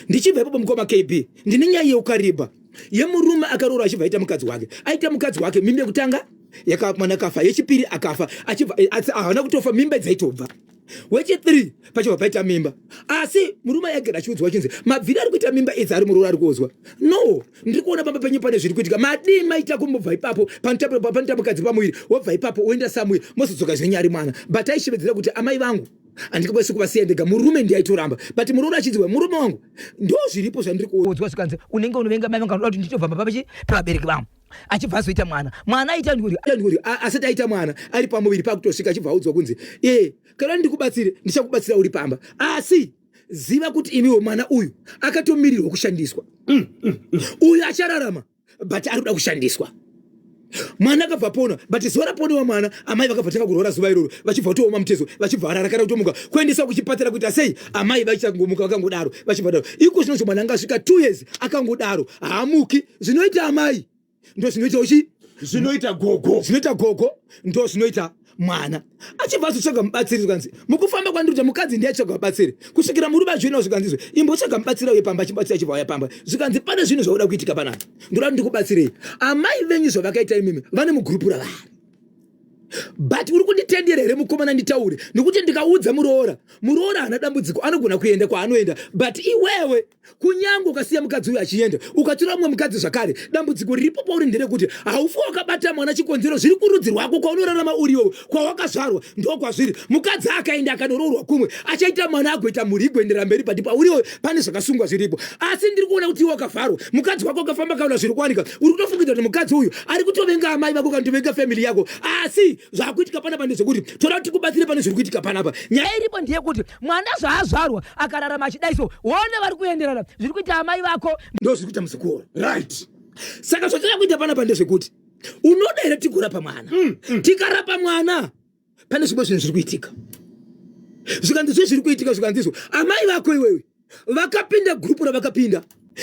Ndichibva ipapo mukoma KB, ndine nyaya yeukariba yemurume akaroora achibva aita mukadzi wake, aita mukadzi wake mimba yekutanga mwana akafa, yechipiri akafa, achibva asi haana kutofa, mimba dzaitobva, wechi3 pachibva paita mimba. Asi murume aigara achiudzwa achinzi mabviri ari kuita mimba idzi ari muroora ari kuudzwa, no, ndiri kuona pamba penyu pane zviri kuitika, madii maita kumbobva ipapo panoita mukadzi pamuviri, wobva ipapo woenda samwe mozodzoka zvenyu ari mwana. But aishevedzera kuti amai vangu handikakwanisi kuvasiya ndega, murume ndiye aitoramba, but muroora achinzi murume wangu ndo zviripo zvandiri
kuudzwa. Zvikanzi unenge unovenga mai vangu, anoda kuti nditobva pamba pevabereki vangu. Achibva azoita mwana, mwana aita
ndikuti asati aita mwana ari pamuviri pakutosvika achibva audzwa kunzi e kana ndikubatsire ndichakubatsira uri pamba, asi ziva kuti imiwo mwana uyu akatomirirwa kushandiswa. Uyu achararama but ari kuda kushandiswa. Mwana akabva pona, but zuva raponewa mwana amai vakabva tanga kurwara zuva iroro, vachibva kutooma mutezo, vachibva varara kana kutomuka kuendeswa kuchipatara kuita sei, amai vachangomuka vakangodaro vachibva daro. Iko zvinozvo mwana anga asvika 2 years akangodaro haamuki. Zvinoita amai ndo zvinoita uchi
zvinoita gogo,
zvinoita gogo ndo zvinoita mwana. Achibva azotsvaga mubatsiri, zvikanzi mukufamba kwandiri kuti mukadzi ndiye atsvaga mubatsiri kusvikira murume ajoina, zvikanzizve imbotsvaga mubatsiri auye pamba, achibatsira achibva auya pamba, zvikanzi pane zvinhu zvauda kuitika panapa, ndoda kuti ndikubatsirei. Amai venyu zvavakaita imimi vane mugurupu ravari, but uri kunditendera here mukomana nditaure? Nekuti ndikaudza muroora, muroora haana dambudziko, anogona kuenda kwaanoenda, but iwewe kunyange ukasiya mukadzi uyu achienda ukatora mumwe mukadzi zvakare, dambudziko riripo pauri nderekuti haufi wakabata mwana. Chikonzero zviri kurudzi rwako kwaunorarama uriwo kwawakazvarwa ndokwazviri. Mukadzi akaenda akanoroorwa kumwe achaita mwana agoita mhuri igoendera mberi, but pauriwo pane zvakasungwa zviripo. Asi ndiri kuona kuti iwe wakavharwa, mukadzi wako akafamba kaona zviri kuwanika, uri kutofungidzira kuti mukadzi uyu ari kutovenga amai vako kana kutovenga family yako. Asi zvakuitika panapa ndezvekuti toda kuti tikubatsire pane zviri kuitika panapa.
Nyaya iripo ndeyekuti mwana zvaazvarwa akararama achidai so one vari kuenderana zviri kuita amai vako
ndo zviri kuita muzukuru.
Right.
Saka zvatinoda kuita panapa ndezvekuti unoda here tigorapa mwana? Tikarapa mwana pane zvimwe zvinhu zviri kuitika, zvikanzi zve zviri kuitika, zvikanzizvo amai vako iwewe vakapinda gurupu ravakapinda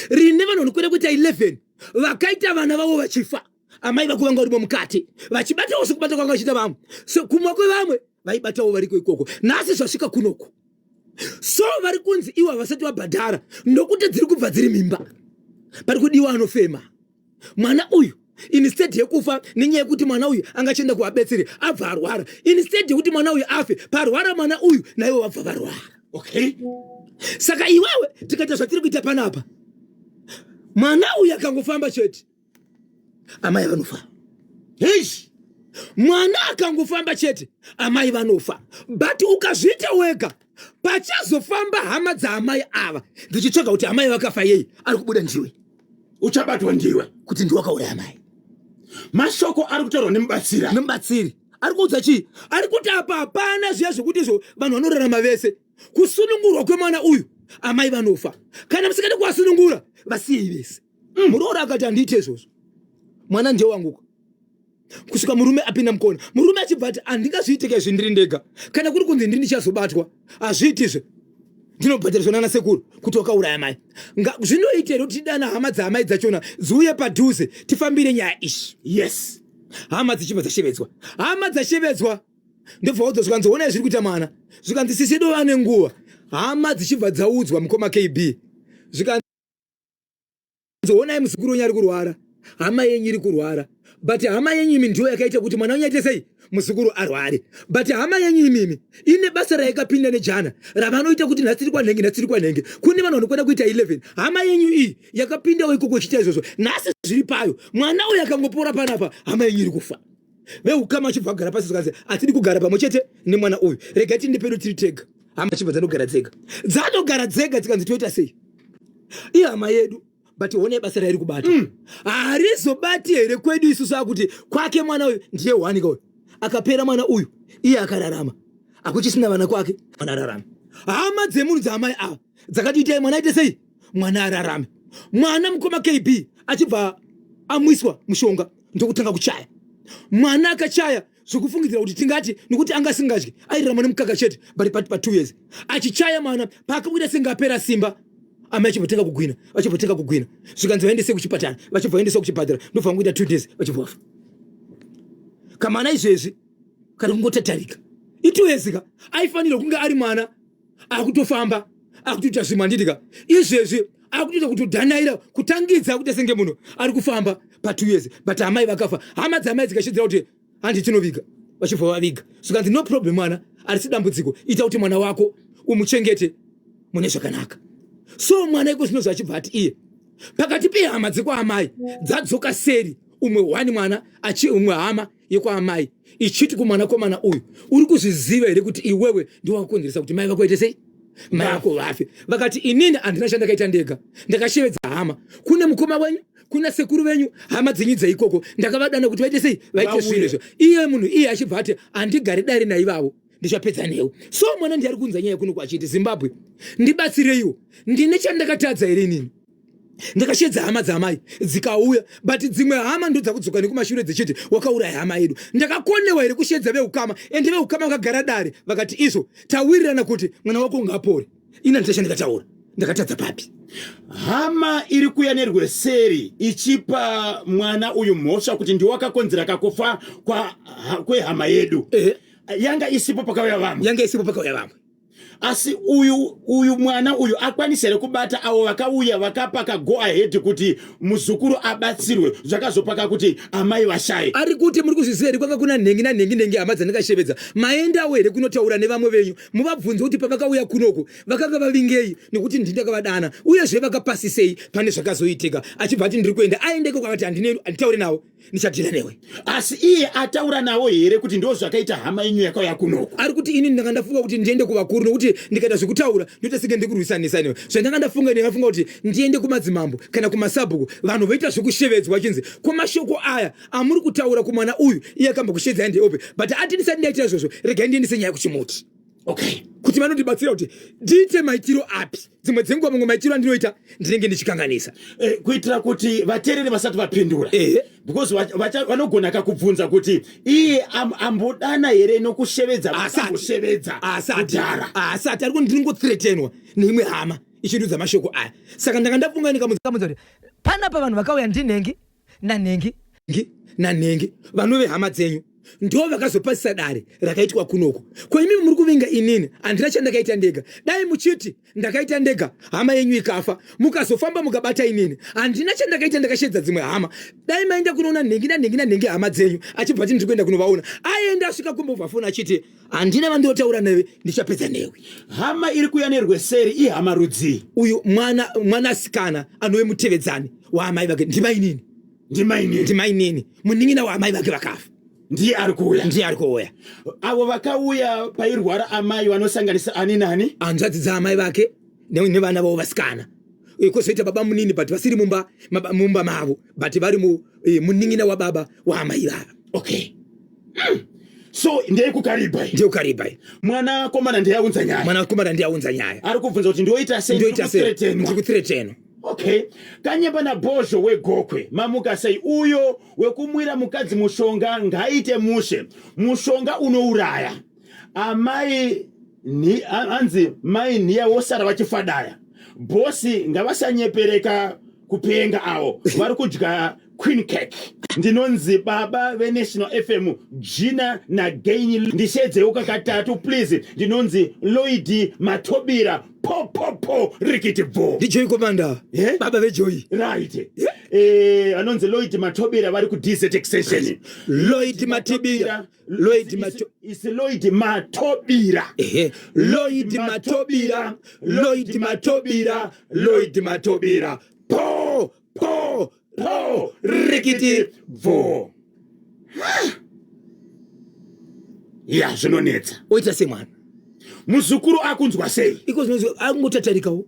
rine vanhu vanokwira kuita 11 vakaita vana vavo vachifa, amai vako vanga varimo mukati vachibatawo sekubata kwanga vachiita vamwe, so kumwa kwevamwe vaibatawo variko ikoko. Nhasi zvasvika kunoku, so vari kunzi ivo havasati vabhadhara nokuti dziri kubva dziri mimba. Pari kudiwa anofema. Mwana uyu instead yekufa nenyaya yekuti mwana uyu angachienda kuvabetseri abva arwara, instead yekuti mwana uyu afe, parwara mwana uyu naivo vabva varwara.
Okay.
Saka iwewe tikaita zvatiri kuita panapa, mwana uyu akangofamba chete amai vanofa.
Eish.
Mwana akangofamba chete amai vanofa, but ukazviita wega pachazofamba hama dzaamai ava dzichitsvaga kuti amai vakafa yei, ari kubuda ndiwe,
uchabatwa ndiwe
kuti ndiwe wakauraya amai.
Mashoko ari kutaurwa nemubatsira
nemubatsiri ari kuudza chii? Ari kuti apa hapana zviya zvekuti izvo vanhu vanorarama vese. Kusunungurwa kwemwana uyu amai vanofa, kana musingade kuvasunungura vasiyei vese. Muroora akati handiite izvozvo, mwana ndiye wanguka kusvika murume apinda mukona. Murume achibva ati handingazviitike izvi ndiri ndega, kana kuri kunzi ndini ndichazobatwa hazviitizve, ndinobhadhariswa nana sekuru kuti wakauraya mai. Zvinoita here kuti tidana hama dzaamai dzachona dziuye padhuze tifambire nyaya ishi?
Yes.
Hama dzichibva dzashevedzwa, hama dzashevedzwa ndobva waudzwa zvikanzi honai zviri kuita mwana, zvikanzi sisi dova nenguva. Hama dzichibva dzaudzwa mukoma KB, zvikanzi honai muzukuru wenyu ari kurwara, hama yenyu iri kurwara, but hama yenyu imi ndiyo yakaita kuti mwana wenyu aite sei, muzukuru arware, but hama yenyu imimi ine basa rayakapinda nejana ravanoita kuti nhasi tiri kwanhenge, nhasi tiri kwanhenge, kune vanhu vanokwana kuita 11. Hama yenyu iyi yakapindawo ikoko ichiita izvozvo, nhasi zviri payo. Mwana uyu akangopora panapa, hama yenyu iri kufa. Veukama achibva agara pasi, zvikanzi hatidi kugara pamwe chete nemwana uyu, regai tiende pedu tiri tega. Hama achibva dzanogara dzega, dzanogara dzega, dzikanzi toita sei, ihama yedu, but honai basa rairi kubata. Harizobati here kwedu isusu akuti kwake mwana uyu ndiye wanika uyu akapera, mwana uyu iye akararama, akuchisina vana kwake, mwana ararama. Hama dzemunhu dzaamai ava dzakati itai mwana aite sei, mwana ararame. Mwana mukoma KB achibva amwiswa mushonga ndokutanga kuchaya. Mwana akachaya zvekufungidzira kuti tingati nekuti anga asingadyi, airarama nemukaka chete, but pa 2 years achichaya mwana, paakabuda senge apera simba, amai achibva kugwina, vachibva kugwina, zvikanzi vaendese kuchipatara, vachibva vaendeswa kuchipatara, ndobva vangoita 2 days vachibva vafa. Kamwana izvezvi kari kungotatarika, i2 years ka, aifanirwa kunge ari mwana akutofamba akutoita zvimwe, handitika? Izvezvi akutoita kutodhanaira kutangidza akuita senge munhu ari kufamba pa2 years, but amai vakafa. Hama dzaamai dzikashidzira kuti handi tinoviga, vachibva vaviga, zvikanzi no problem, mwana arisi dambudziko, ita kuti mwana wako umuchengete mune zvakanaka. So mwana iko zvino zvachibva ati iye pakati pehama dzekwaamai dzadzoka seri, umwe hwani mwana achi umwe hama yekwaamai ichiti kumwanakomana uyu, uri kuzviziva here kuti iwewe ndiwe wakakonzeresa kuti mai vako ite sei, mai vako vafe? Vakati inini handina chandakaita ndega, ndakashevedza hama, kune mukoma wenyu, kuna sekuru venyu, hama dzenyu dzeikoko, ndakavadana kuti vaite sei, vaite zvinhu izvo. Iye munhu iye achibva ati handigari dare naivavo, ndichapedza newe. So mwana ndiye ari kuunza nyaya kuno achiti Zimbabwe ndibatsireiwo, ndine chandakatadza here inini? Ndakashedza hama dzaamai dzikauya, but dzimwe hama ndo dzakudzoka nekumashure dzichiti wakauraya hama yedu. Ndakakonewa here kushedza veukama? Ende veukama vakagara dare vakati izvo tawirirana kuti mwana wako ngaapore. Ina nditesha ndikataura, ndakatadza papi?
Hama iri kuya nerweseri ichipa mwana uyu mhosva kuti ndiwe wakakonzera kakufa kwehama yedu. Yanga isipo pakauya vamwe.
Yanga isipo pakauya vamwe.
Asi uyu mwana uyu akwanisa here kubata avo vakauya vakapa ka go ahead kuti muzukuru abatsirwe, zvakazopaka kuti amai vashaye?
Ari kuti muri kuzviziva here kwanga kuna nhengi nanhengi nhengi hama dzandakashevedza, maendawo here kunotaura nevamwe venyu muvabvunze kuti pavakauya kunoku vakanga vavingei, nekuti ndini ndakavadana, uyezve vakapasisei pane zvakazoitika? Achibva ati ndiri kuenda, aendeko kwakati handitaure navo, ndichadhila newe.
Asi iye ataura navo here kuti ndo zvakaita hama yenyu yakauya kunoku?
Ari kuti ini ndanga ndafunga kuti ndiende kuvakuru, nokuti ndikaita zvekutaura ndoita senge ndiri kurwisanisa newe. Zvandanga ndafunga, ndakafunga kuti ndiende kumadzimambo kana kumasabhuku, vanhu voita zvekushevedzwa vachinzi ko mashoko aya amuri kutaura kumwana uyu iye akambokushedzai ndeope, but ati ndisati ndaita izvozvo regai ndiendese nyaya kuchimuti.
Okay.
Kuti vanondibatsira kuti ndiite maitiro api. Dzimwe dzenguva mamwe maitiro andinoita ndinenge ndichikanganisa.
Kuitira kuti vateereri vasati vapindura, because vanogona kakubvunza kuti iye ambodana here nokushevedza?
Asati.
Amboshevedza
Asati.
kudhara?
Asati. Ari kuti ndinongothreatenwa neimwe hama ichindudza mashoko aya, saka ndanga ndafunga ndikamudza
Kamudza kuti panapa vanhu vakauya ndinhengi nanhengi
nanhengi vanove hama dzenyu. Ndo vakazopasisa dare rakaitwa kunoko. Ko imimi muri kuvinga inini, handina chandakaita ndega. Dai muchiti ndakaita ndega, hama yenyu ikafa, mukazofamba mukabata inini, handina chandakaita, ndakashedza dzimwe hama. Dai maenda kunoona nhingi nanhingi nanhingi hama dzenyu, achibva ati ndiri kuenda kunovaona. Aenda asvika kumbobva foni achiti handina vandinotaura newe, ndichapedza newe.
Hama iri kuuya nerweseri ihama rudzii?
Uyu mwana mwanasikana anove mutevedzani waamai vake ndimainini.
Ndimainini.
Ndimainini, munin'ina waamai vake vakafa.
Ndiye ari kuuya.
Ndiye ari kuuya.
Avo vakauya pairwara amai vanosanganisa ani nani?
Hanzvadzi dzaamai vake nevana vavo vasikana. Kwozoita baba munini but vasiri mumba, mumba mavo but vari munin'ina wababa waamai vava.
Okay. So ndeyekuKariba.
NdeyekuKariba.
Mwanakomana ndiye aunza nyaya.
Mwanakomana ndiye aunza nyaya.
Ari kubvunza kuti ndoita sei?
Ndoita sei? Ndiri kuthreatenwa.
Okay. Kanyemba naBhozho weGokwe mamuka sei? Uyo wekumwira mukadzi mushonga ngaite mushe. Mushonga unouraya. Amai hanzi mai nhiya wosara vachifadaya. Bosi ngavasanyepereka kupenga avo vari kudya queen cake. Ndinonzi baba veNational FM Gina naGain, ndishedzeiwo kakatatu please. Ndinonzi Lloyd Matobira po po po rikiti bvo.
NdiJoy Commander.
Yeah?
Baba veJoy.
Right. Anonzi Lloyd Matobira vari kuDZ Extension.
Lloyd Matibira. Lloyd Mato
Is Lloyd Matobira.
Ehe. Lloyd Matobira. Lloyd Matobira. Lloyd Matobira. Po po
po rikiti bvo. Ya, zvinonetsa.
Oita semwana.
Muzukuru akunzwa sei?
Iko zvinonzi akungotatarikawo.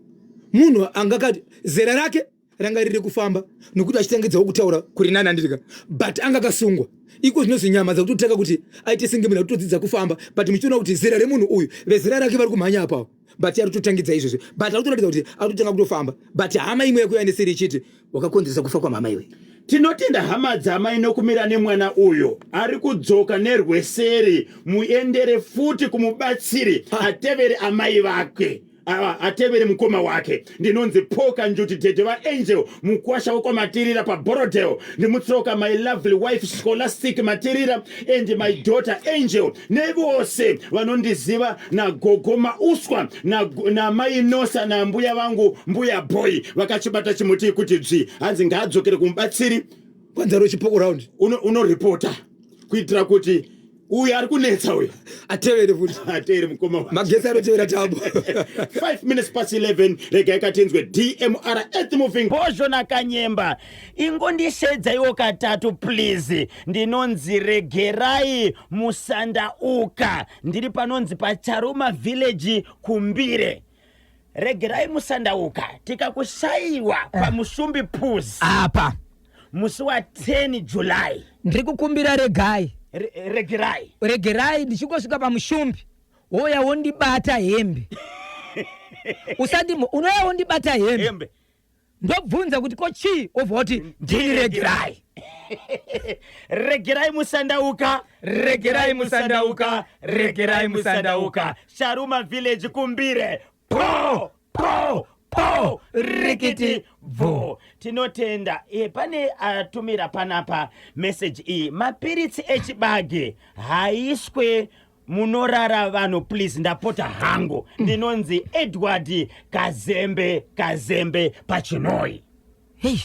Munhu angakati zera rake ranga riri kufamba nokuti achitangidzawo kutaura kuri nani andirika, but anga akasungwa. Iko zvinonzi nyama dzakutotanga kuti aite senge munhu akutodzidza kufamba, but muchiona kuti zera remunhu uyu vezera rake vari kumhanya apawo, but ari kutotangidza izvozvo, but ari kutoratidza kuti ari kutotanga kutofamba, but hama imwe yako yaneseri ichiti wakakonzeresa kufa kwamama iwe.
Tinotenda hama dzamai nokumira nemwana uyo ari kudzoka nerweseri. Muendere futi kumubatsiri atevere amai vake, atevere mukoma wake. Ndinonzi Poka Njuti, tete vaAngel, mukwasha wekwaMatirira paBorodale. Ndimutsoka my lovely wife Scholastic Matirira and my daughter Angel nevose vanondiziva, nagogo Mauswa namai Nosa nambuya vangu mbuya Boy vakachibata chimuti kuti dzvi. Hanzi ngaadzokere kumubatsiri.
Kwanzaro chipoko round.
Unoripota kuitira kuti uyu ari kunetsa uyu
atevere futi.
Atevere mukoma wake.
Magetsi anotevera tambo.
5 minutes past 11, regai katinzwe DMR Earth Moving. Bhozho naKanyemba, ingondishedzaiwo katatu please. Ndinonzi Regerai Musandauka, ndiri panonzi paCharuma Village kuMbire. Regerai Musandauka, tikakushayiwa paMushumbi Pools
apa
musi wa 10 July.
Ndiri kukumbira Regai.
Regerai.
Regerai, ndichingosvika paMushumbi woya wondibata hembe. Usati unoya wondibata hembe.
Hembe.
Ndobvunza kuti ko chii, wobva wati ndini Regerai.
Regerai Musandauka, Regerai Musandauka, Regerai Musandauka, Sharuma Village kuMbire. Po po po rikiti bvo. Tinotenda. Pane atumira panapa message iyi: mapiritsi echibage haiswe munorara vanhu please, ndapota hangu. Ndinonzi Edward Kazembe Kazembe paChinoi.
Hey.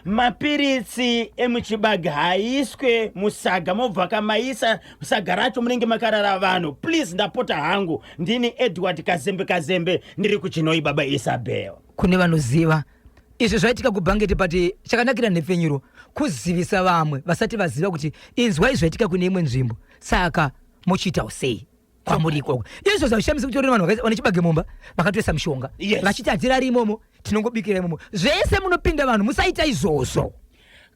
Mapiritsi emuchibage haiswe musaga, mobva kamaisa saga racho munenge makarara vanhu please, ndapota hangu. Ndini Edward Kazembe Kazembe, ndiri kuChinoi. Baba Isabel,
kune vanoziva izvi zvaitika kuBhangeti, but chakanakira nhepfenyuro kuzivisa vamwe vasati vaziva kuti inzwai zvaitika kune imwe nzvimbo, saka mochiitawo sei kwamuri ikoko. Izvo zvazvishamisa kuti vanhu vane chibage mumba vakatoisa mishonga vachiti hatirari imomo, tinongobikira imomo, zvese munopinda vanhu, musaita izvozvo.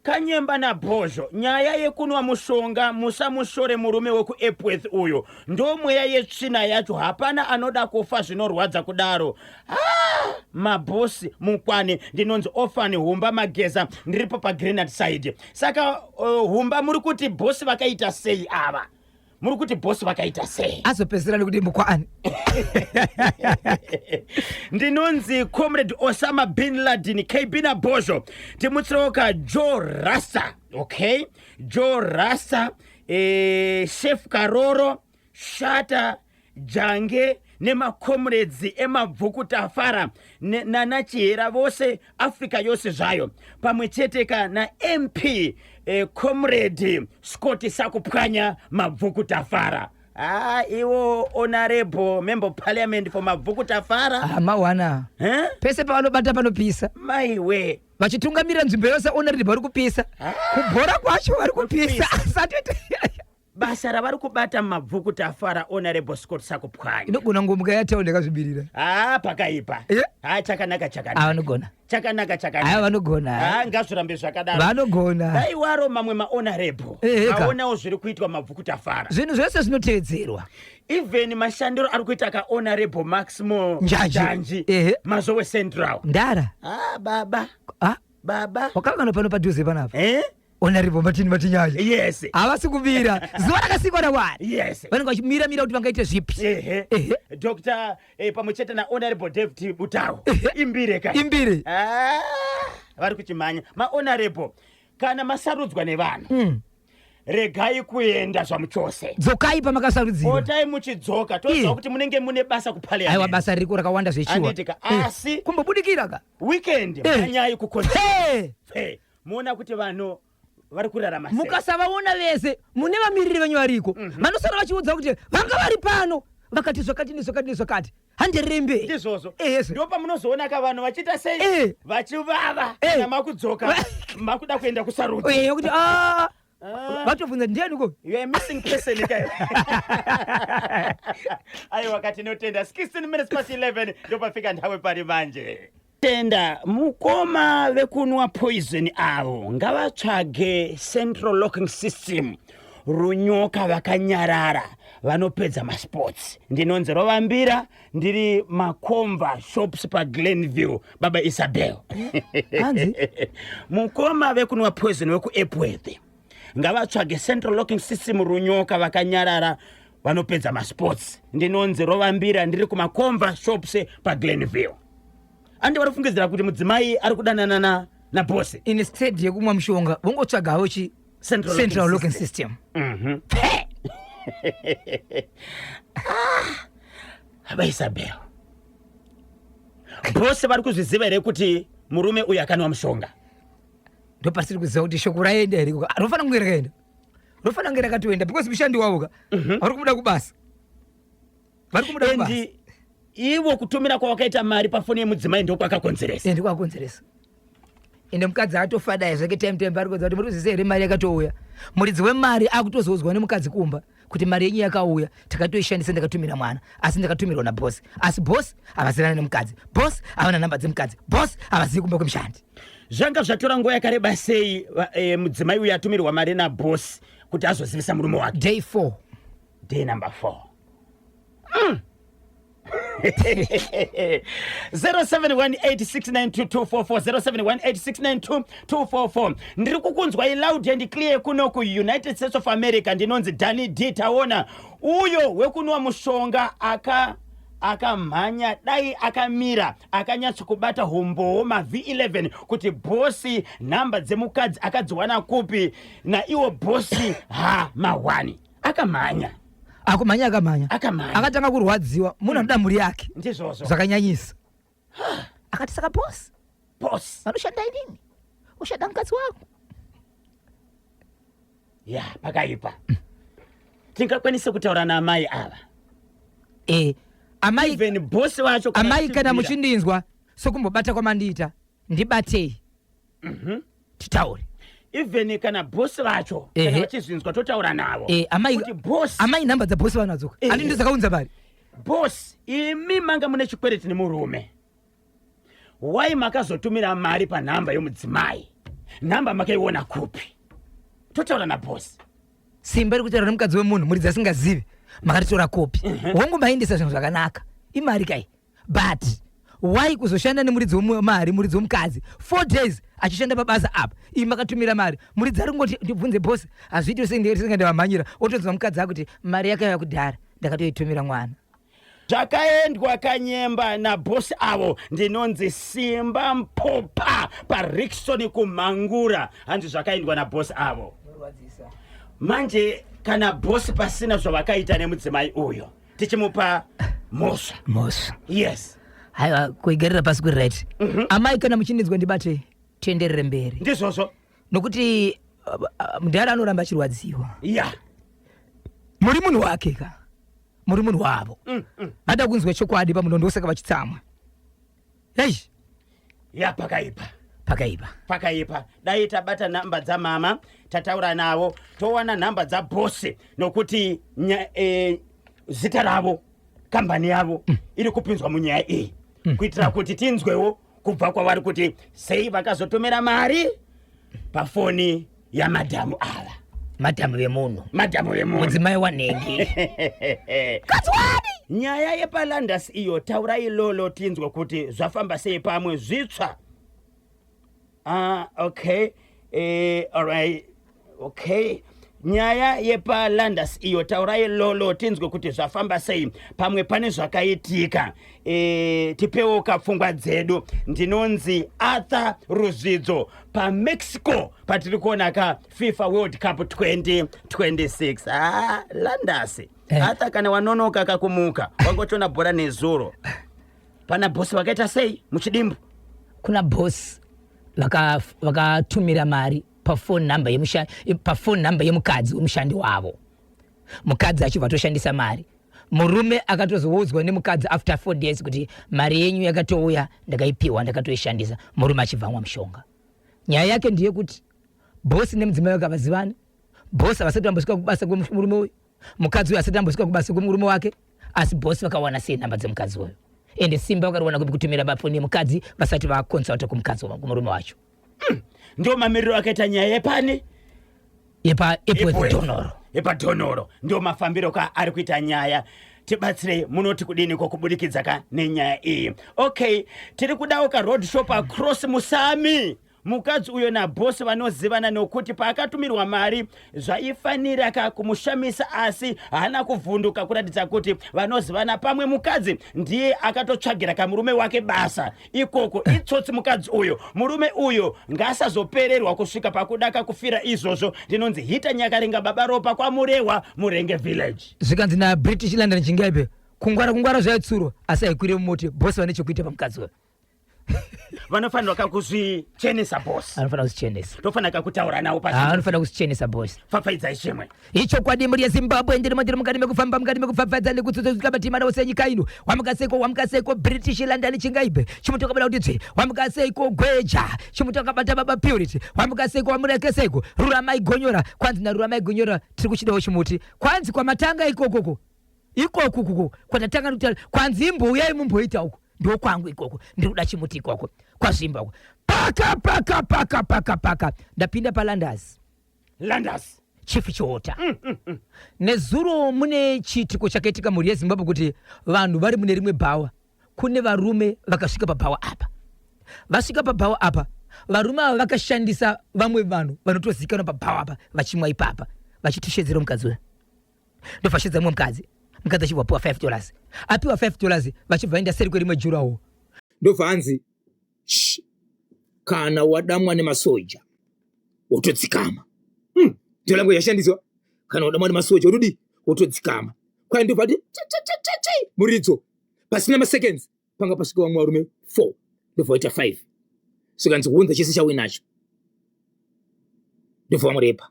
Kanyemba naBhozho, nyaya yekunwa mushonga musamushore murume wekuEpworth uyo, ndo mweya yetsvina yacho. Hapana anoda kufa zvinorwadza kudaro. Ah, mabhosi mukwane. Ndinonzi Orphan Humba Mageza, ndiripo paGrenard side. Saka Humba, muri kuti bhosi vakaita sei ava? Muri kuti bhosi vakaita sei?
Azopedzisira nekuti mukwaani.
Ndinonzi Comrade Osama bin Laden KB naBhozho, timutsirewo ka Joe Rasta. Okay, Joe Rasta. e, Chef Karoro, Shata, Jange nemakomuredzi emabvuku tafara nanaChihera vose Africa yose zvayo pamwe chete ka naMP eh, Comrade Scott Sakupwanya Mabvuku Tafara. Ah, iwo honorable member of parliament for Mabvuku Tafara.
Ah, mawana.
Eh?
Pese pavanobata panopisa.
Maiwe.
Vachitungamira nzvimbo yose honorable vari kupisa.
Ah.
Kubhora kwacho vari kupisa. Asati
Basa ravari kubata Mabvuku Tafara honorable Scott Sakupwanya.
Inogona ngomuka yatawo ndakazvibirira.
Ah, pakaipa.
Yeah.
Ah, chakanaka chakanaka.
Ah, vanogona.
Chakanaka chakanaka.
Aya vanogona.
Ah, ngazvirambe zvakadaro.
Vanogona.
Dai waro mamwe mahonorable
Eheka.
aonawo zviri kuitwa Mabvuku Tafara.
Zvinhu zvese zvinotevedzerwa.
Even mashandiro ari kuita ka honorable Maximo
Njanji.
Njanji.
Ehe.
Mazowe Central.
Ndara.
Ah, baba.
Ah,
Baba.
wakangana pano padhuze panapa.
Eh?
Honorable Martin Matinyanya.
Yes.
Havasi kumira. Zuva rakasikwa naMwari.
Yes.
Vanenge vachimira mira kuti vangaite zvipi.
Ehe.
Ehe.
Dr. Eh, pamwe chete na honorable David Butao.
Ehe.
Imbire ka.
Imbire.
Ah, vari kuchimhanya. Ma honorable kana masarudzwa nevanhu. Regai kuenda zvamuchose.
Dzokai pamakasarudzirwa.
Potai muchidzoka toziva
Iye.
kuti munenge mune basa kuparliament.
Aiwa basa ririko rakawanda zvechiwa.
Handiti ka, asi-
kumbobudikira ka.
Weekend
Eh.
mhanyai kukonzi.
Hey!
Hey, muona kuti vanhu vari kurarama sei.
Mukasavaona vese mune vamiriri venyu variko vanosara vachiudza kuti vanga vari pano vakati zvakati nezvakati nezvakati handiriri mberi
Ndizvozvo.
Ehezve.
Ndipo pamunozoona ka vanhu vachiita sei?
Eh.
Vachivava
Eh.
kana makudzoka makuda kuenda kusarudzo.
Eh, yokuti ah
Ah.
vatobvunza ndiani ko
You are a missing person ka. Aiwa katinotenda 16 minutes past 11 ndopafika nthawi pari manje. Tenda mukoma vekunwa poison avo ngavatsvage central locking system runyoka vakanyarara vanopedza masports. Ndinonzi Rovambira, ndiri Makomva shops paGlenview, baba Isabel.
Hanzi?
Mukoma vekunwa poison vekuEpworth ngavatsvage central locking system runyoka vakanyarara vanopedza masports. Ndinonzi Rovambira, ndiri kuMakomva shops paGlenview. Andi vari kufungidzira kuti mudzimai ari kudanana nabosi.
Instead yekumwa mushonga vongotsvagawo chi
Central
central
locking
locking system.
Baba Isabel, bosi vari kuzviziva here kuti murume uyu akanwa mushonga?
Ndopasiri kuziva kuti shoko raenda here kuka. Rofanira kunge rakaenda, rofanira kunge rakatoenda because mushandi wavo ka vari kumuda kubasa, vari kumuda kubasa.
And ivo kutumira kwavakaita mari pafoni yemudzimai ndokwakakonzeresa.
Ende kwakonzeresa. Ende mukadzi atofadai zvake time time vari kuudza kuti muri kuzviziva here mari yakatouya. Muridzi wemari akutozoudzwa nemukadzi kumba kuti mari yenyu yakauya takatoishandisa, ndakatumira mwana asi ndakatumirwa nabosi, asi bosi havazivana nemukadzi, bosi havana namba dzemukadzi, bosi havazivi kumba kwemushandi.
Zvanga zvatora nguva yakareba sei mudzimai uyu atumirwa mari nabosi kuti azozivisa murume wake?
Day 4.
Day number 4. 0718692244 0718692244. Ndiri kukunzwai loud and clear kuno kuUnited States of America. Ndinonzi Dani D Taona, uyo wekunwa mushonga akamhanya dai akamira akanyatsokubata humbowo ma V11 kuti bosi nhamba dzemukadzi akadziwana kupi, naiwo bosi ha ma1 akamhanya.
Akumhanya, akamhanya.
Akamhanya.
Akatanga kurwadziwa, munhu anoda mhuri yake.
Ndizvozvo.
Zvakanyanyisa. Akati saka bosi
Bosi
vanoshanda inini ushanda mukadzi wangu.
Ya, pakaipa. Tingakwanise kutaura naamai ava?
Amai
Even bosi vacho kana
amai, kana
vachibvira.
muchindinzwa sokumbobata kwamandiita, ndibatei titaure.
Even kana bosi vacho kana vachizvinzwa, totaura navo.
Amai
kuti bosi
amai, nhamba dzabhosi vanadzoka. Handi ndozakaunza mari.
Bosi, imi manga mune chikwereti nemurume, wai makazotumira mari panhamba yomudzimai? Nhamba makaiona kupi? Totaura nabosi.
Simba iri kutaura nemukadzi wemunhu, muridzi asingazivi, makatitora kopi. Hongu, maindisa zvinhu zvakanaka, imari kai, but why kuzoshanda nemuridzi wemari, muridzi wemukadzi, 4 days achishanda pabasa apa, imi makatumira mari? Muridzi ari kungoti ndibvunze bosi, hazviiti sengandavamhanyira. Otonzwa mukadzi akuti mari yakauya kudhara, ndakatoitumira mwana.
Zvakaendwa kanyemba nabhosi avo. Ndinonzi Simba Mpopa paRickson kumhangura. Hanzi zvakaendwa nabhosi avo. Manje kana bosi pasina zvavakaita nemudzimai uyo, tichimupa mhosva.
Mhosva.
Yes.
Haiwa, kuigarira pasi kuri right. Amai, kana muchindidzwa, ndibate tienderere mberi.
Ndizvozvo.
Nokuti mudhara anoramba achirwadziwa. Muri munhu wake ka, muri munhu wavo. Vada kunzwa chokwadi pamuno, ndosaka vachitsamwa. Ei.
Ya, pakaipa.
Pakaipa.
Pakaipa. Dai tabata nhamba dzamama, tataura navo, towana nhamba dzabhosi, nokuti zita ravo, kambani yavo iri kupinzwa munyaya iyi, kuitira kuti tinzwewo kubva kwavari kuti sei vakazotomera mari pafoni yamadhamu ava.
Madhamu vemunhu.
Madhamu vemunhu.
Mudzimai wanhengi. Katswadi.
Nyaya yepalandas iyo, taurai lolo tinzwe kuti zvafamba sei, pamwe zvitsva. Ah, okay, alright, okay. Nyaya yepalandas iyo, taurai lolo tinzwe kuti zvafamba sei, pamwe pane zvakaitika. Tipewo kapfungwa dzedu. Ndinonzi Arthur Ruzvidzo paMexico, patiri kuona ka FIFA World Cup 2026. Ah, Landas. Arthur, kana wanonoka kakumuka, wangotoona bhora nezuro. Pana bhosi vakaita sei muchidimbu?
Kuna boss vakatumira mari pafone number pafone number yemukadzi wemushandi wavo, mukadzi achibva atoshandisa mari. Murume akatozoudzwa nemukadzi after 4 days kuti mari yenyu yakatouya, ndakaipiwa, ndakatoishandisa. Murume achibva amwa mushonga. Nyaya yake ndeyekuti bhosi nemudzimai wake havazivani. Bhosi havasati vambosvika kubasa kwemurume uyu, mukadzi uyu asati ambosvika kubasa kwemurume wake. Asi bhosi vakawana sei nhamba dzemukadzi uyu? Ende simba vakariwana kupi kutumira pafoni yemukadzi vasati vakonsulta kumukadzi, kumurume wacho?
Ndo mamiriro akaita nyaya yepani?
Yepa Epworth Donoro.
Yepadhonoro. Ndo mafambiro ka ari kuita nyaya. Tibatsirei, munoti kudiniko kubudikidza ka nenyaya iyi? Okay, tiri kudawo ka road shop across Musami. Mukadzi uyo nabhosi vanozivana, nokuti paakatumirwa mari zvaifanira ka kumushamisa, asi haana kuvhunduka, kuratidza kuti vanozivana. Pamwe mukadzi ndiye akatotsvagira kamurume wake basa ikoko. Itsotsi mukadzi uyo. Murume uyo ngaasazopererwa kusvika pakudaka kufira izvozvo. Ndinonzi Hita Nyakaringa, Baba Ropa, kwaMurehwa, Murenge Village.
Zvikanzi naBritish London Chingaipe, kungwara kungwara zvaitsuro, asi haikwire mumuti. Bhosi vane chekuita pamukadzi uyo.
Vanofanirwa kakuzvichenesa boss.
Anofanira kuzvichenesa.
Tofanira kutaura navo.
Ah, anofanira kuzvichenesa boss.
Pfapfaidzai chimwe.
Ichokwadi, mhuri yeZimbabwe, ndirimo, ndiri mukati mekufamba, mukati mekupfapfaidza nekutsutsuka matimana ose enyika ino. Wamukaseko, wamukaseko British London Chingaibe, chimuti wakabata kuti dzve. Wamukaseko Gweja, chimuti wakabata Baba Purity. Wamukaseko, wamurekeseko Ruramai Gonyora. Kwanzi naRuramai Gonyora, tiri kuchidawo chimuti. Kwanzi kwamatanga ikokoko, ikoku kuko kwatatanga nokutaura, kwanzi imbouyai mumboita uko, ndokwangu ikoko, ndiri kuda chimuti ikoko kwaZvimba uko. Paka paka paka paka paka, ndapinda paLandas.
Landas.
Chief Chiota, nezuro mune chiitiko chakaitika, mhuri yeZimbabwe, kuti vanhu vari mune rimwe bhawa, kune varume vakasvika pabhawa apa. Vasvika pabhawa apa, varume ava vakashandisa vamwe vanhu vanotozikanwa pabhawa apa, vachimwa ipapa, vachitishedzera mukadzi uyu. Ndobva mumwe mukadzi, mukadzi achibva apiwa $5. Apiwa $5, vachibva vaenda seri kwerimwe jurawo.
Ndobva hanzi, "Shh, kana wadamwa nemasoja wotodzikama." Ndio language yashandiswa. Kana wadamwa nemasoja wotodi wotodzikama. Kwai ndobva ati muridzo, pasina maseconds panga pasvika vamwe varume 4, ndobva waita 5. Svikanzi, "Unza chese chauinacho." Ndobva vamurepa.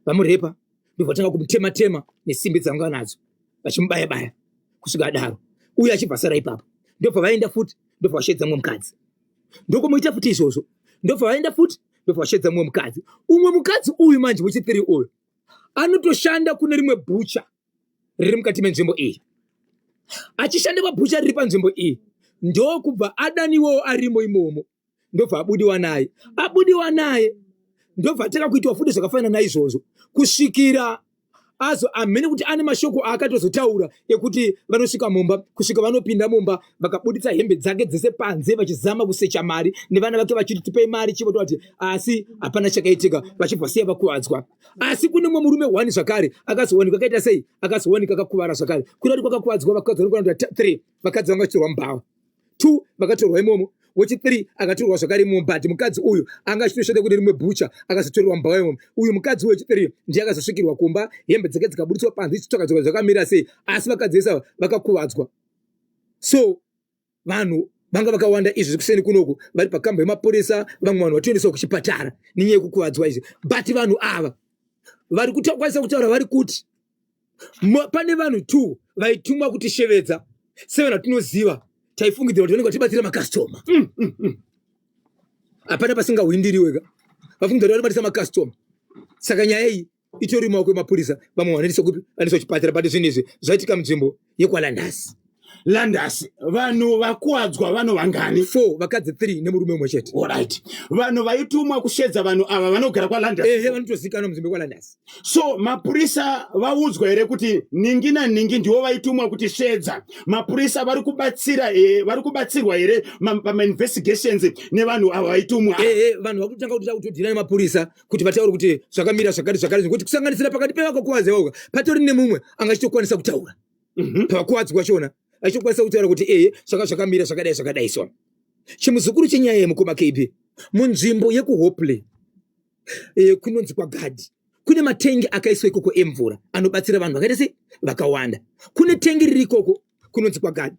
Vamurepa, ndobva vatanga kumutema tema nesimbi dzavanga nadzo, vachimubaya baya kusvika adaro. Uye achibva asara ipapo. Ndobva vaenda futi, ndobva vashedza mumwe mukadzi, ndokumuita futi izvozvo. Ndobva vaenda futi, ndobva vashedza mumwe mukadzi. Umwe mukadzi uyu manje wechithree uyu anotoshanda kune rimwe bhucha riri mukati menzvimbo iyi. Achishanda pabhucha riri panzvimbo iyi, ndokubva adaniwawo arimo imomo, ndobva abudiwa naye. Abudiwa naye, ndobva atanga kuitwa futi zvakafanana naizvozvo, kusvikira azo amhene kuti ane mashoko aakatozotaura ekuti vanosvika mumba, kusvika vanopinda mumba, vakabuditsa hembe dzake dzese panze, vachizama kusecha mari nevana vake, vachiti, "Tipei mari." Chivotova kuti asi hapana chakaitika, vachibva siya vakuwadzwa. Asi kune mumwe murume one zvakare akazowanikwa akaita sei, akazowanikwa akakuvara zvakare. Kuda kuti kwakakuvadzwa vakadzi vanokwana kuita three. Vakadzi vanga vachitorwa mubhawa, two vakatorwa imomo. Wechi3 akatorwa zvakare imomo, but mukadzi uyu anga achitoshanda kune rimwe bhucha, akazotorerwa mumba imomo. Uyu mukadzi wechi3 ndiye akazosvikirwa kumba, hembe dzake dzikaburitswa panze, chitsvaka tsoka zvakamira sei, asi vakadzi vese ava vakakuvadzwa. So vanhu vanga vakawanda izvi kuseni kunoku vari pakamba yemapurisa, vamwe vanhu vatoendeswa kuchipatara nenyaya yekukuvadzwa izvi. But vanhu ava vari kukwanisa kutaura vari kuti pane vanhu 2 vaitumwa kutishevedza sevanhu vatinoziva, taifungidzira kuti vanenge vachibatsira makastoma. Hapana pasingahwindiriweka, vafungidzira kuti vanobatisa makastoma. Saka nyaya iyi itori maoko emapurisa, vamwe vanoendeswa kupi? Vanoendeswa kuchipatara. But zvinhu izvi zvaitika munzvimbo yekwaLandas.
Landas, vanhu vakuwadzwa vanhu vangani?
4, vakadzi 3 nemurume umwe chete.
Alright, vanhu vaitumwa kushedza vanhu ava vanogara kwaLandas?
Ehe, vanotozikanwa munzvimbo yekwaLandas.
So mapurisa vaudzwa here kuti ningi naningi ndivo vaitumwa kuti shedza? Mapurisa vari kubatsira vari kubatsirwa here pamainvestigations nevanhu ava vaitumwa?
Ehe, vanhu vakutanga kuti kutodhira nemapurisa kuti vataure kuti zvakamira zvakati zvakati, zvekuti kusanganisira pakati pevakakuwadza ivoka patori nemumwe anga achitokwanisa kutaura pavakuwadzwa kwachona, achitokwanisa kutaura kuti ehe, zvaka zvakamira zvakadai zvakadai. So chimuzukuru chenyaya yemukoma KB, munzvimbo yekuHopley, kunonzi kwaGadhi, kune matengi akaiswa ikoko emvura anobatsira vanhu vakaita sei, vakawanda. Kune tengi riri ikoko kunonzi kwaGadhi,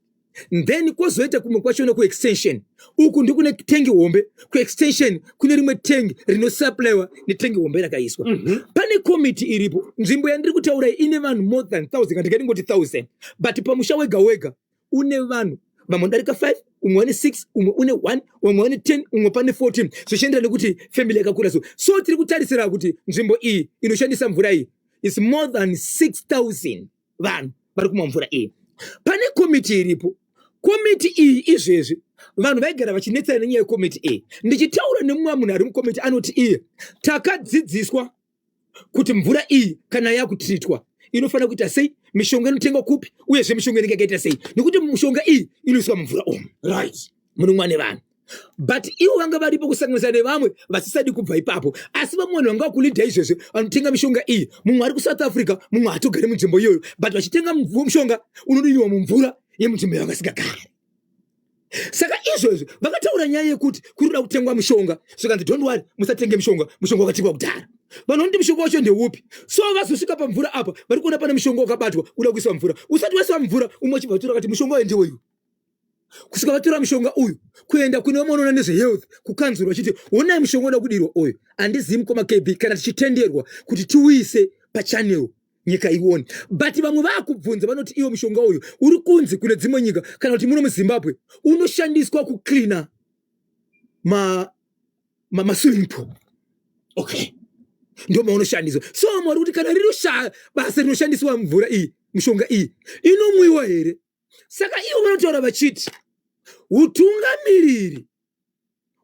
then kwozoita kumwe kwachona kuextension uku ndikune tengi hombe. Kuextension kune rimwe tengi rinosupplywa netengi hombe rakaiswa. Pane komiti iripo. Nzvimbo yandiri kutaura ine vanhu more than 1000, kana ndingati 1000, but pamusha wega wega une vanhu vamwe vanodarika 5, umwe wane 6, umwe une 1, umwe wane 10, umwe pane 14, zvichienderana nekuti family yakakura. So tiri kutarisira kuti nzvimbo iyi inoshandisa mvura iyi is more than 6000 vanhu vari kumwa mvura iyi. Pane komiti iripo. Komiti iyi izvezvi vanhu vaigara vachinetsana nenyaya yekomiti iyi. Ndichitaura nemumwe munhu ari mukomiti, anoti iye takadzidziswa kuti mvura iyi kana yakutritwa inofanira kuita sei, mishonga inotengwa kupi, uyezve mishonga inenge yakaita sei, nekuti mishonga iyi inoiswa mumvura umu, munomwa nevanhu. But ivo vanga varipo kusanganisa nevamwe vasisadi kubva ipapo, asi vamwe vanhu vanga vakulidha izvezvi vanotenga mishonga iyi, mumwe ari kuSouth Africa, mumwe haatogari munzvimbo iyoyo, but vachitenga mushonga unodiwa mumvura yemunzvimbo yavasingagari. Saka izvozvo vakataura nyaya yekuti kuri kuda kutengwa mushonga, zvikanzi don't worry, musatenge mushonga, mushonga wakatekwa kudhara. Vanhu vanoti mushonga wacho ndeupi? So vazosvika pamvura apa, vari kuona pane mushonga wakabatwa uda kuiswa mvura. Usati waiswa mvura, umwe achibva vatora kati mushonga uyu ndeweyu, kusvika vatora mushonga uyu kuenda kune vamwe vanoona nezvehealth kukanzuro, vachiti honai mushonga uda kudirwa uyu. Handizivi mukoma KB kana tichitenderwa kuti tiuise pachannel nyika ione, but vamwe vaakubvunza vanoti iwo mushonga uyu uri kunzi kune dzimwe nyika kana kuti muno muZimbabwe unoshandiswa kucleana maswimming pool. Ndo maunoshandiswa. So vamwe vari kuti kana riri basa rinoshandiswa mvura iyi, mishonga iyi inomwiwa here? Saka ivo vanotaura vachiti utungamiriri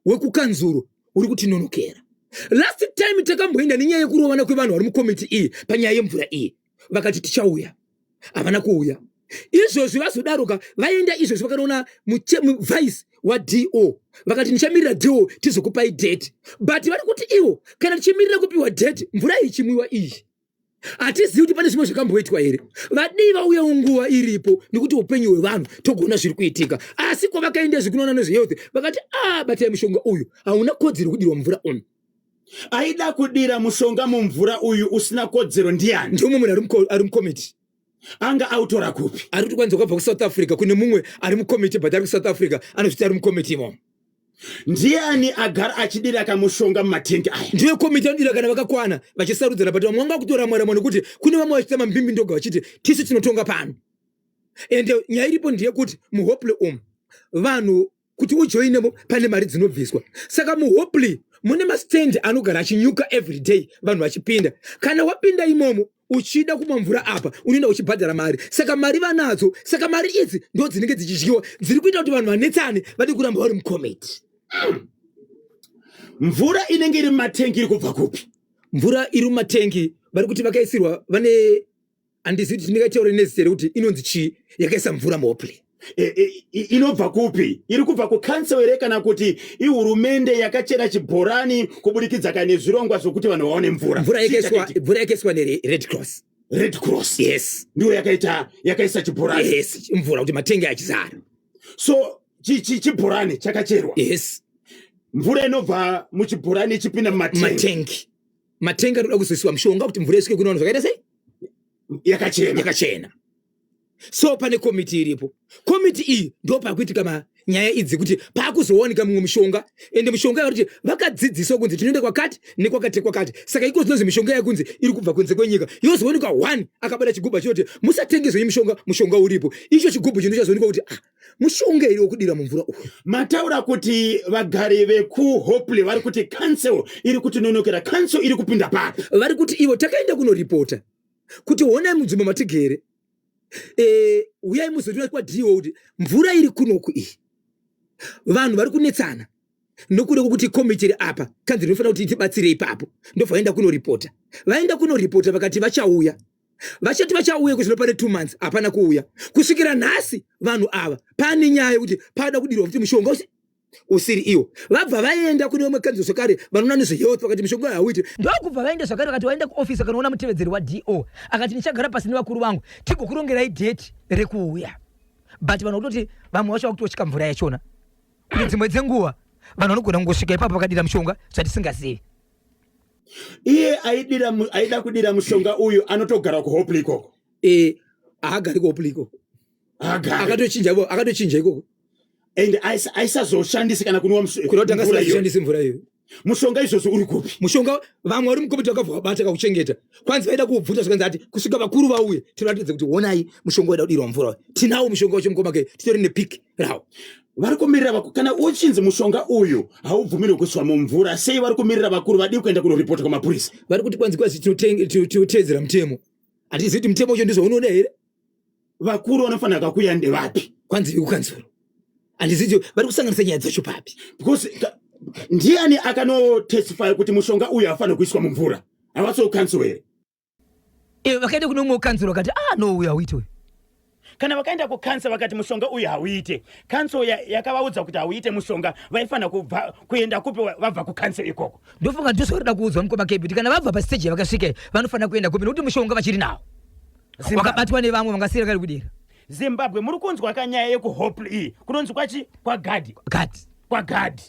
wekukanzuro uri kutinonokera. Last time takamboenda nenyaya yekurovana kwevanhu vari mukomiti iyi panyaya yemvura iyi, vakati tichauya, havana kuuya. Izvozvi vazodaroka, vaenda izvozvi vakanoona vice waDO, vakati ndichamirira DO tizokupai date. But vari kuti ivo kana tichimirira kupiwa date, mvura iyi ichimwiwa iyi, hatizivi kuti pane zvimwe zvakamboitwa here. Vadii vauyawo nguva iripo, nekuti upenyu hwevanhu togona zviri kuitika. Asi kwavakaenda izvi kunoona nezvehealth, vakati a batai mushonga uyu, hauna kodzero kudirwa mumvura umu.
Aida kudira mushonga mumvura uyu usina kodzero ndiani?
Ndiwo mumwe munhu ari mukomiti.
Anga autora kupi?
Ari kuti kwanzi wakabva kuSouth Africa, kune mumwe ari mukomiti, but ari kuSouth Africa, anozviti ari mukomiti imomo.
Ndiani agara achidira kamushonga mumatengi aya?
Ndiyo komiti anodira kana vakakwana vachisarudzana, but vamwe vanga kutoramwa ramwa nekuti kune vamwe vachiita mambimbi ndoga vachiti tisu tinotonga pano. Ende nyaya iripo ndeyekuti muHopley umu vanhu kuti ujoinemo pane mari dzinobviswa. Saka muHopley mune mastendi anogara achinyuka everyday vanhu vachipinda. Kana wapinda imomo uchida kumwa mvura apa, unoenda uchibhadhara mari. Saka mari vanadzo. Saka mari idzi ndo dzinenge dzichidyiwa, dziri kuita kuti vanhu vanetsane vade kuramba vari mukomiti.
Mvura inenge iri mumatengi iri kubva kupi?
Mvura iri mumatengi vari kuti vakaisirwa vane, handizivi kuti ndingaitaure nezita rekuti inonzi chii yakaisa mvura muHopley.
Inobva kupi? Iri kubva kucouncil here, kana kuti ihurumende yakachera chibhorani kubudikidza kane zvirongwa zvokuti vanhu vaone mvura?
Mvura yakaiswa, mvura yakaiswa neRed Cross.
Red Cross?
Yes.
Ndiyo yakaita, yakaisa chibhorani?
Yes, mvura kuti matengi achizara.
So Chibhorani chakacherwa.
Yes.
Mvura inobva muchibhorani ichipinda mumatengi.
Matengi. Matengi anoda kuzoiswa mushonga kuti mvura isvike kune vanhu zvakaita sei?
Yakachena.
Yakachena. So pane komiti iripo. Komiti iyi ndo pakuitika manyaya idzi kuti pakuzowanika mumwe mushonga, ende mushonga yakuti vakadzidziswa kunzi tinoenda kwakati nekwakati nekwakati. Saka iko zvinonzi mishonga yakunzi iri kubva kunze kwenyika yozowanikwa one akabata chigubhu achitoti musatenge zvenyu mushonga, mushonga uripo. Icho chigubhu chino chazowanikwa kuti mushonga iri wokudira mumvura uyu.
Mataura kuti vagari vekuHopley vari kuti council iri kutinonokera, council iri kupinda papi?
Vari kuti ivo takaenda kunoripota kuti honai munzvimbo matigere, uyai muzotiona kwadiwo kuti mvura iri kunoku iyi, vanhu vari kunetsana nokuda kwokuti komiti iri apa kanzi rinofanira kuti itibatsire ipapo. Ndobva vaenda kunoripota, vaenda kunoripota vakati vachauya, vachati vachauya kuzvino pane 2 months hapana kuuya kusvikira nhasi. Vanhu ava pane nyaya yekuti pada kudirwa kuti mushonga usiri iwo. Vabva vaenda kune vamwe kanzuro zvakare vanoona nezvehealth vakati mishonga hauiti.
Ndokubva vaenda zvakare vakati vaenda kuofisi vakanoona mutevedzeri waDO akati ndichagara pasi nevakuru vangu tigokurongerai date rekuuya. But vanhu vakutoti vamwe vacho vakutotya mvura yachona kuti dzimwe dzenguva vanhu vanogona kungosvika ipapo vakadira mushonga zvatisingazivi.
Iye aida kudira mushonga uyu anotogara kuHopley ikoko.
Haagari kuHopley ikoko.
Haagari.
Akatochinja, akatochinja ikoko.
And aisazoshandisi kana kunwa
Kuda kuti
mvura iyo.
angashandisi mvura iyo.
Mushonga izvozvo uri kupi?
Mushonga vamwe vari mukomiti vakabva vabata kakuchengeta. Kwanzi vaida kuubvuta zvikanzi ati kusvika vakuru vauye tiratidze kuti honai mushonga waida kudirwa mvura. Tinawo mushonga wacho mukoma ke titori nepic rawo.
Vari kumirira vakuru. Kana uchinzi mushonga uyu haubvumirwi kuiswa mumvura, sei vari kumirira vakuru vadii kuenda kunoripota kumapurisa?
Vari kuti kwanzi kwazi tinotevedzera mutemo. Hatizivi kuti mutemo wacho ndizvo unoda here?
Vakuru vanofanira kuuya ndevapi?
Kwanzi vekukanzuro. Handizivi kuti vari kusanganisa nyaya dzacho papi.
Because ndiani akanotestify kuti mushonga uyu haufaniri kuiswa mumvura? Havasi kukanzuro here?
Vakaenda kune umwe kanzuro vakati no, uyu hauite uyu.
Kana vakaenda kukansa vakati mushonga uyu hauite, kanso yakavaudza kuti hauite mushonga, vaifanira kubva kuenda kupi vabva kukanso ikoko?
Ndofunga ndizvo rida kuudzwa mukoma Kebi kuti kana vabva pastage yavakasvika iyi, vanofanira kuenda kupi nekuti mushonga vachiri nawo. Wakabatwa nevamwe vangasiyira kari kudira.
Zimbabwe, muri kunzwa kanyaya yekuHopley iyi kunonzi kwachi kwaGadhi.
Gadi.
KwaGadhi.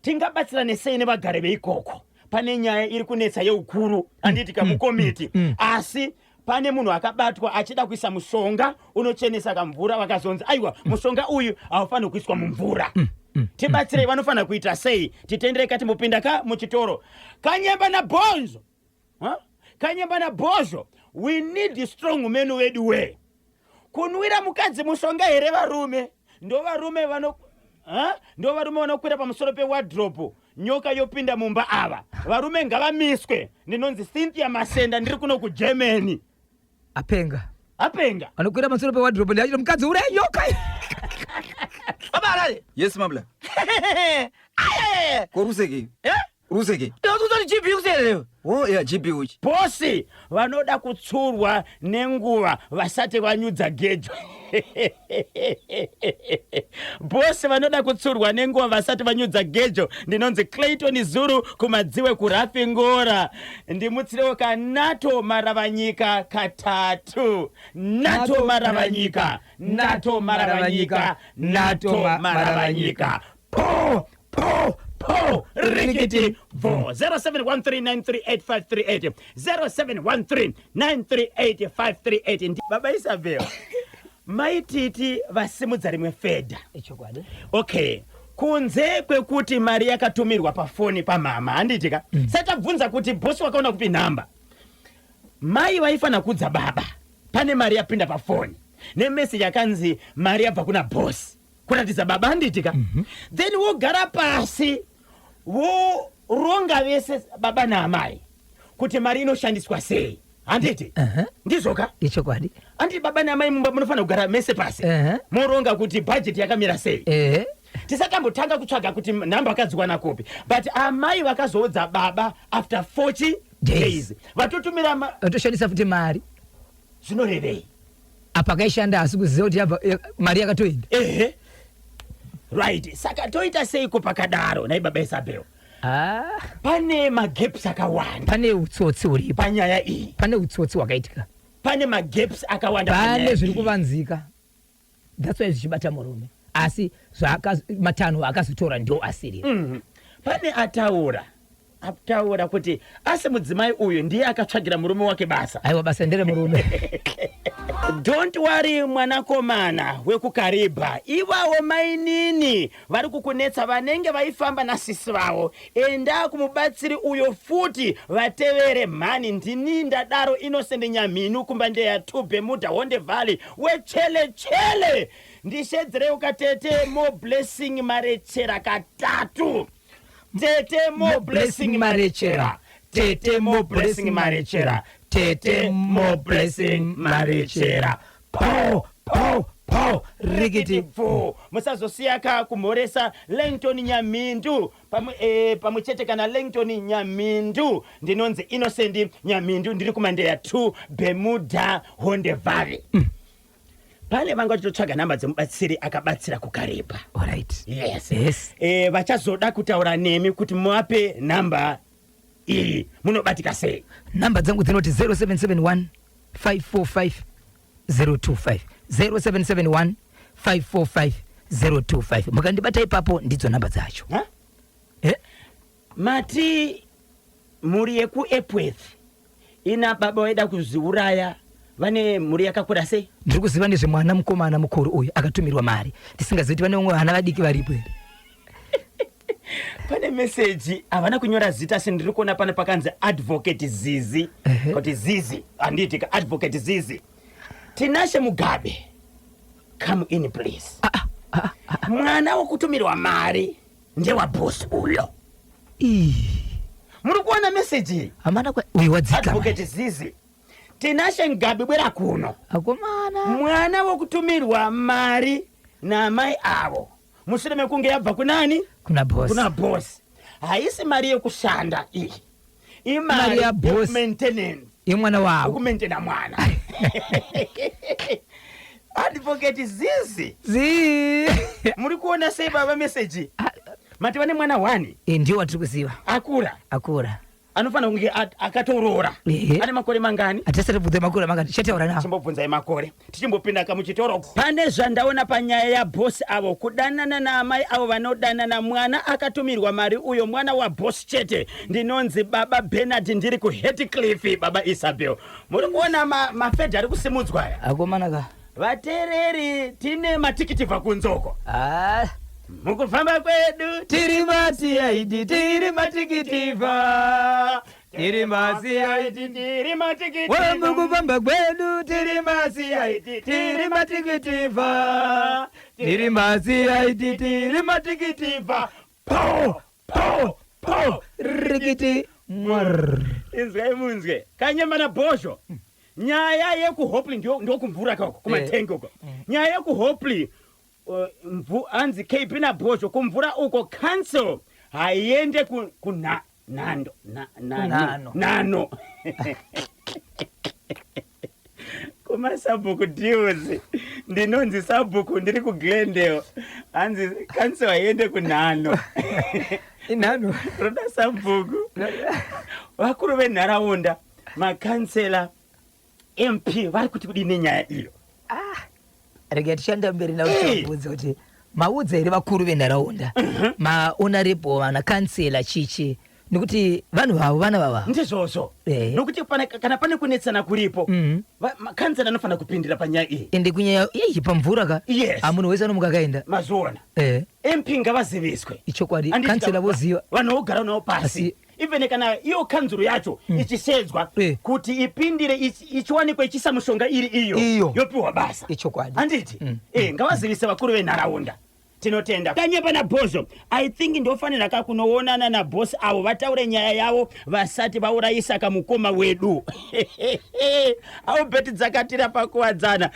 Tingabatsirane sei nevagari veikoko? Pane nyaya iri kunetsa yeukuru handiti kamukomiti, asi pane munhu akabatwa achida kuisa mushonga unochenesa kamvura, vakazonzi aiwa mushonga uyu haufaniri kuiswa mumvura. Tibatsirei, vanofanira kuita sei? Titenderei katimbopinda ka muchitoro Kanyemba naBhonzo. Kanyemba naBhozho, we need strong men wedu we. Kunwira mukadzi mushonga here varume? Ndo varume vano Ndo varume vanokwira pamusoro pewardrobe nyoka yopinda mumba ava. Varume ngavamiswe. Ndinonzi Cynthia Masenda, ndiri kuno kuGermany.
Apenga.
Apenga.
Anokwira pamusoro pewardrobe ndiachiti mukadzi uraya nyoka.
Baba Harare.
Yes, Mabla.
Aye.
Ko ruseke?
Eh?
Ruseke?
Ndozoti GB kusere.
Oh, yeah, GB uchi.
Bosi vanoda kutsurwa nenguva vasati vanyudza gejo. Bosi vanoda kutsurwa nenguva vasati vanyudza gejo. Ndinonzi Clayton Zulu kumadziwe kuRafingora. Ndimutsirewo kaNato Maravanyika katatu. Nato Maravanyika, Nato Maravanyika, Nato Maravanyika. Po po po rikiti vo. 0713938538, 0713938538. Baba Isabel, Maititi vasimudza rimwe fedha.
Ichokwadi.
Okay, kunze kwekuti mari yakatumirwa pafoni pamama handiti ka, satabvunza kuti bosi wakaona kupi nhamba, mai vaifanira kuudza baba pane mari yapinda pafoni nemeseji yakanzi mari yabva kuna bosi, kuratidza baba handiti ka. Then wogara pasi voronga vese baba naamai kuti mari inoshandiswa sei handiti? Ndizvo ka?
Ichokwadi.
Handiti baba naamai mumba munofanira kugara mese pasi, moronga kuti bhajeti yakamira sei? Tisatambotanga kutsvaga kuti nhamba akadziwana kupi, but amai vakazoudza baba after 40
days.
Days vatotumira
Vatoshandisa futi mari.
Zvinorevei?
Apa akaishanda asi kuziva kuti yabva mari yakatoenda.
Ehe, right. Saka toita seiko pakadaro nai baba Isabel? Pane magaps akawanda.
Pane utsotsi huripo
panyaya iyi.
Pane utsotsi hwakaitika.
Pane magaps akawanda
pane
panyaya
zviri
iyi.
Kuvanzika. That's why zvichibata murume. Asi matanho akazotora ndo asiri.
Pane ataura ataura kuti asi mudzimai uyu ndiye akatsvagira murume wake basa.
Aiwa, basa ndere murume.
Don't worry, mwanakomana wekuKaribha, ivawo mainini vari kukunetsa vanenge vaifamba nasisi vavo. Enda kumubatsiri uyo futi vatevere mhani. Ndini ndadaro, Innocent Nyamhinu, kumbandeya 2, Bermuda Honde Valley, wechele chele. Ndishedzerei ukatete More Blessing Marechera katatu. Tete More Blessing Marechera, Tete More Blessing Marechera, Tete More Blessing Marechera. Po po po, rikiti. Pfu. Musazosiyaka kumhoresa Langton Nyamindu pamwe pamwe chete kana Langton Nyamindu. Ndinonzi Innocent Nyamindu, ndiri kumandeya 2, Bermuda Honde Valley. Pane vanga vachitotsvaga namba dzemubatsiri akabatsira kuKariba.
Alright.
Yes.
Yes.
Vachazoda kutaura nemi kuti muvape namba iyi, munobatika sei?
Namba dzangu dzinoti 0771 545 025, 0771 545 025. Mukandibata ipapo, ndidzo namba dzacho.
Ha?
Eh?
Mati mhuri yekuEpworth ina baba vaida kuzviuraya, vane mhuri yakakura sei?
Ndiri kuziva nezvemwana mukomana mukuru uyu akatumirwa mari, ndisingazivi kuti vane vamwe vana vadiki varipo here.
Pane meseji, havana kunyora zita, asi ndiri kuona pane pakanzi Advocate Zizi. Kuti Zizi, handiti ka? Advocate Zizi, Tinashe Mugabe, come in please. Mwana wokutumirwa mari ndewabhosi uyo.
Ii,
Muri kuona meseji iyi?
Hamana kwa uyu wadzika.
Advocate Zizi, Tinashe Mugabe, bwera kuno.
Akomana.
Mwana wokutumirwa mari namai avo mushure mekunge yabva kunani?
Kuna boss.
Kuna boss. Haisi mari yekushanda iyi, imari
Mari yaboss.
yekumaintenance.
Yemwana wavo.
Yekumaintaina mwana. Advocate Zizi.
Zi.
Muri kuona sei baba meseji? Mati vane mwana 1?
Eh, ndiyo watiri kuziva.
Akura?
Akura.
Anofanira kunge akatoroora.
Ehe.
Ane makore mangani?
Hatisati bvunze makore mangani, tichataura navo.
Chimbobvunzai makore, tichimbopinda kamuchitoro. Pane zvandaona panyaya yabhosi avo kudanana naamai avo vanodanana. Mwana akatumirwa mari uyo mwana wabhosi chete. Ndinonzi Baba Bernard, ndiri kuHatcliffe. Baba Isabel, muri kuona mafedhi ari kusimudzwa aya?
Akomana ka.
Vateereri, tine matikitivha kunzoko.
Ah,
Mukufamba kwedu
tiri maCID, tiri matikitivha, tiri maCID.
Tiri matikitivha.
Mukufamba kwedu tiri maCID, tiri matikitivha, tiri maCID, tiri matikitivha.
Po po po.
Rikiti mwar.
Inzwai munzwe, Kanyemba naBhozho, nyaya yekuHopley, ndokumvura kako kumatengi uko. Nyaya yekuHopley, hanzi KB naBhozho, kumvura uko council haiende kuna nando
Kunhano.
Nano kumasabhuku deals. Ndinonzi Sabhuku, ndiri kuGlendale. Hanzi council haiende kunhano.
Inhano.
Roda sabhuku, vakuru venharaunda, makansela, MP vari kuti kudini nenyaya iyo?
Rega tichanda mberi
Eh.
nautobvunza kuti maudza here vakuru venharaunda, mahonorable, vana kansela, chichi, nekuti vanhu vavo vana vavavo.
Ndizvozvo.
Eh.
Nokuti kana pane kunetsana kuripo, makansela anofanira kupindira panyaya iyi.
Ende kunyaya iyi pamvura ka.
Yes.
Hamunhu wese anomuka akaenda.
Mazviona? MP ngavaziviswe.
Ichokwadi.
Handiti
Kansela voziva.
Vanhu vogara navo pasi. Even kana iyo kanzuro yacho ichisedzwa kuti ipindire, ichiwanikwa ichiisa mushonga iri iyo
Iyo.
yopiwa basa.
Ichokwadi.
Handiti? Ngavazivise vakuru venharaunda. Tinotenda Kanyepa naBhozho. I think ndofanira ka kunoonana nabhosi avo vataure nyaya yavo vasati vaurayisa kamukoma wedu Albert. Dzakatira pakuwadzana.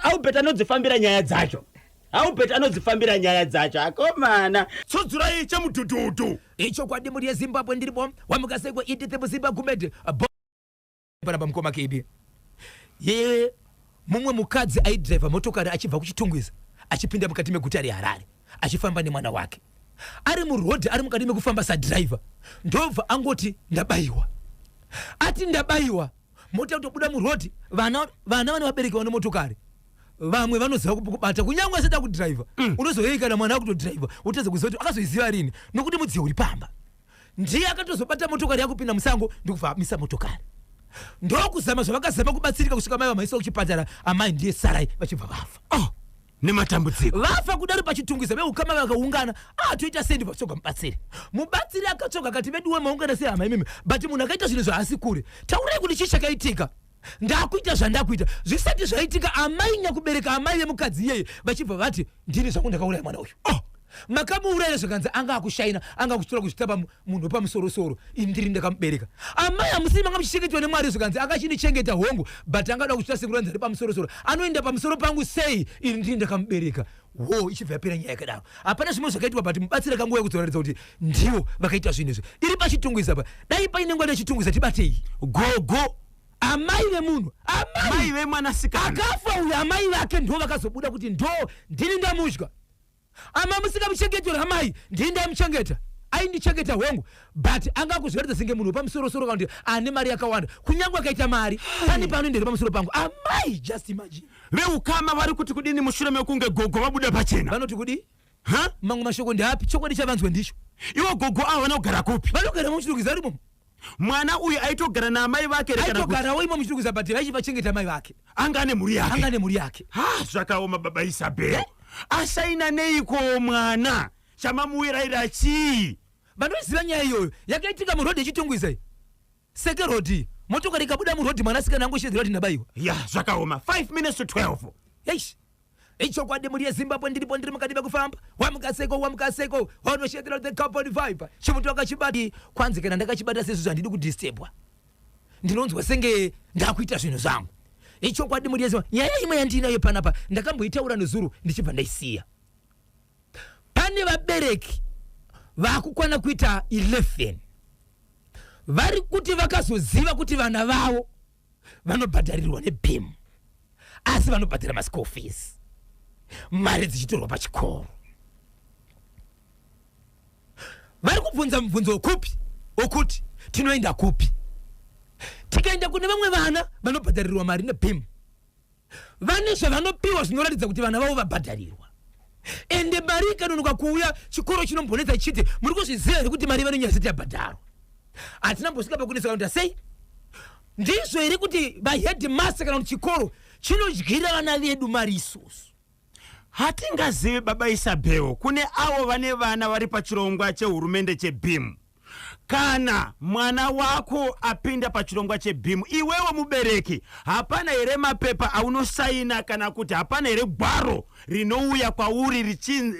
Albert anodzifambira nyaya dzacho, Albert anodzifambira nyaya dzacho, akomana.
Tsudzurai chemudhudhudhu.
Ichokwadi, mhuri yeZimbabwe, ndiripo wamukasekwa Edith Muziba Gumede panapa. Mukoma KB, ye mumwe mukadzi aidhiraivha motokari achibva kuChitungwiza achipinda mukati meguta reHarare, achifamba nemwana wake. Ari murodhi, ari mukati mekufamba sadhiraivha, ndobva angoti ndabayiwa. Ati ndabayiwa, mota kutobuda murodhi. Vana vane vabereki vane motokari. Vamwe vanoziva kubata kunyange asati akudhiraivha. Unozoyei kana mwana akutodhiraivha wotadza kuziva kuti akazoiziva rini nokuti mudziyo uri pamba. Ndiye akatozobata motokari yakupinda musango ndikubva amisa motokari. Ndokuzama zvavakazama kubatsirika kusvika mai vamhaiswa kuchipatara, amai ndiye sarai vachibva vafa.
Oh, nematambudziko.
Vafa kudaro paChitungwiza veukama vakaungana, ah toita sei ndibva tsvoga mubatsiri. Mubatsiri akatsvoga akati veduwe maungana sei hama imimi but munhu akaita zvinhu zvaasi kure. Taurai kuti chii chakaitika. Ndakuita zvandakuita zvisati zvaitika amai nyakubereka amai vemukadzi iyeye vachibva vati ndini zvangu ndakauraya mwana uyu. Oh! Makamuuraya zvakanzi anga akushaina anga akuchitora kuzvitapa munhu wepamusorosoro ini ndiri ndakamubereka. Amai hamusiri manga muchichengetwa nemwari zvikanzi anga achindichengeta hongu but angada kuchita sekuranzi ari pamusorosoro anoenda pamusoro pangu sei ini ndiri ndakamubereka. Wo ichibva yapera nyaya yakadaro. Hapana zvimwe zvakaitwa but mubatsiri akangouya kuzoratidza kuti ndivo vakaita zvinhu izvi. Iri paChitungwiza apa. Dai paine nguva neChitungwiza tibatei.
Gogo
Amai vemunhu, amai
mai vemwanasikana
akafa uyu amai vake ndo vakazobuda kuti ndo ndini ndamudya. Ama musingamuchengeteri amai ndini ndaimuchengeta. Aindichengeta hongu but anga akuzviratidza senge munhu wepamusorosoro kana kuti ane mari yakawanda. Kunyange akaita mari pane paanoendera pamusoro pangu. Amai just imagine.
Veukama vari kuti kudini mushure mekunge gogo vabuda pachena?
Vanoti kudii?
Ha?
Mamwe mashoko ndeapi? Chokwadi chavanzwa ndicho.
Ivo gogo ava vanogara kupi?
Vanogara muChitungwiza imomo.
Mwana uyu aitogara naamai vake here kana kuti
Aitogarawo imo muChitungwiza but vaichivachengeta amai vake.
Anga ane mhuri yake?
Anga ane mhuri yake.
Ha, zvakaoma baba Isabel. Ashaina neiko mwana? Chamamuwiraira chii?
Vanoiziva nyaya iyoyo yakaitika muroad yeChitungwiza iyi. Seke road motokari ikabuda muroad mwanasikana angoshedzera kuti ndabaiwa.
Ya, zvakaoma. 5 minutes to 12.
Eish. Ichokwadi mhuri yeZimbabwe ndiripo ndiri mukati mekufamba. Wamukaseko wamukaseko wanoshedzera the company vibe. Chimuti wakachibata kwanzi kana ndakachibata sezvo handidi kudisturbwa. Ndinonzwa senge ndakuita zvinhu zvangu. Ichokwadi mhuri yeZimbabwe nyaya imwe yandinayo panapa ndakamboitaura nezuro ndichibva ndaisiya. Pane vabereki vakukwana kuita 11 vari kuti vakazoziva kuti vana vavo vanobhadharirwa neBEAM asi vanobhadhara maschool fees mari dzichitorwa pachikoro. Vari kubvunza mubvunzo wekupi wokuti tinoenda kupi tikaenda kune vamwe vana vanobhadharirwa mari neBEAM vane zvavanopiwa zvinoratidza kuti vana vavo vabhadharirwa ende mari ikanonoka kuuya chikoro chinombonetsa chichiti muri kuzviziva here kuti mari vanonyaya isati yabhadharwa. Hatina mbosvika pakunetsa kana kuti sei ndizvo here kuti vaheadmaster kana kuti chikoro chinodyira vana vedu mari isusu.
Hatingazivi baba Isabel kune avo vane vana vari pachirongwa chehurumende cheBEAM. Kana mwana wako apinda pachirongwa cheBEAM, iwewe mubereki hapana here mapepa aunosaina kana kuti hapana here gwaro rinouya kwauri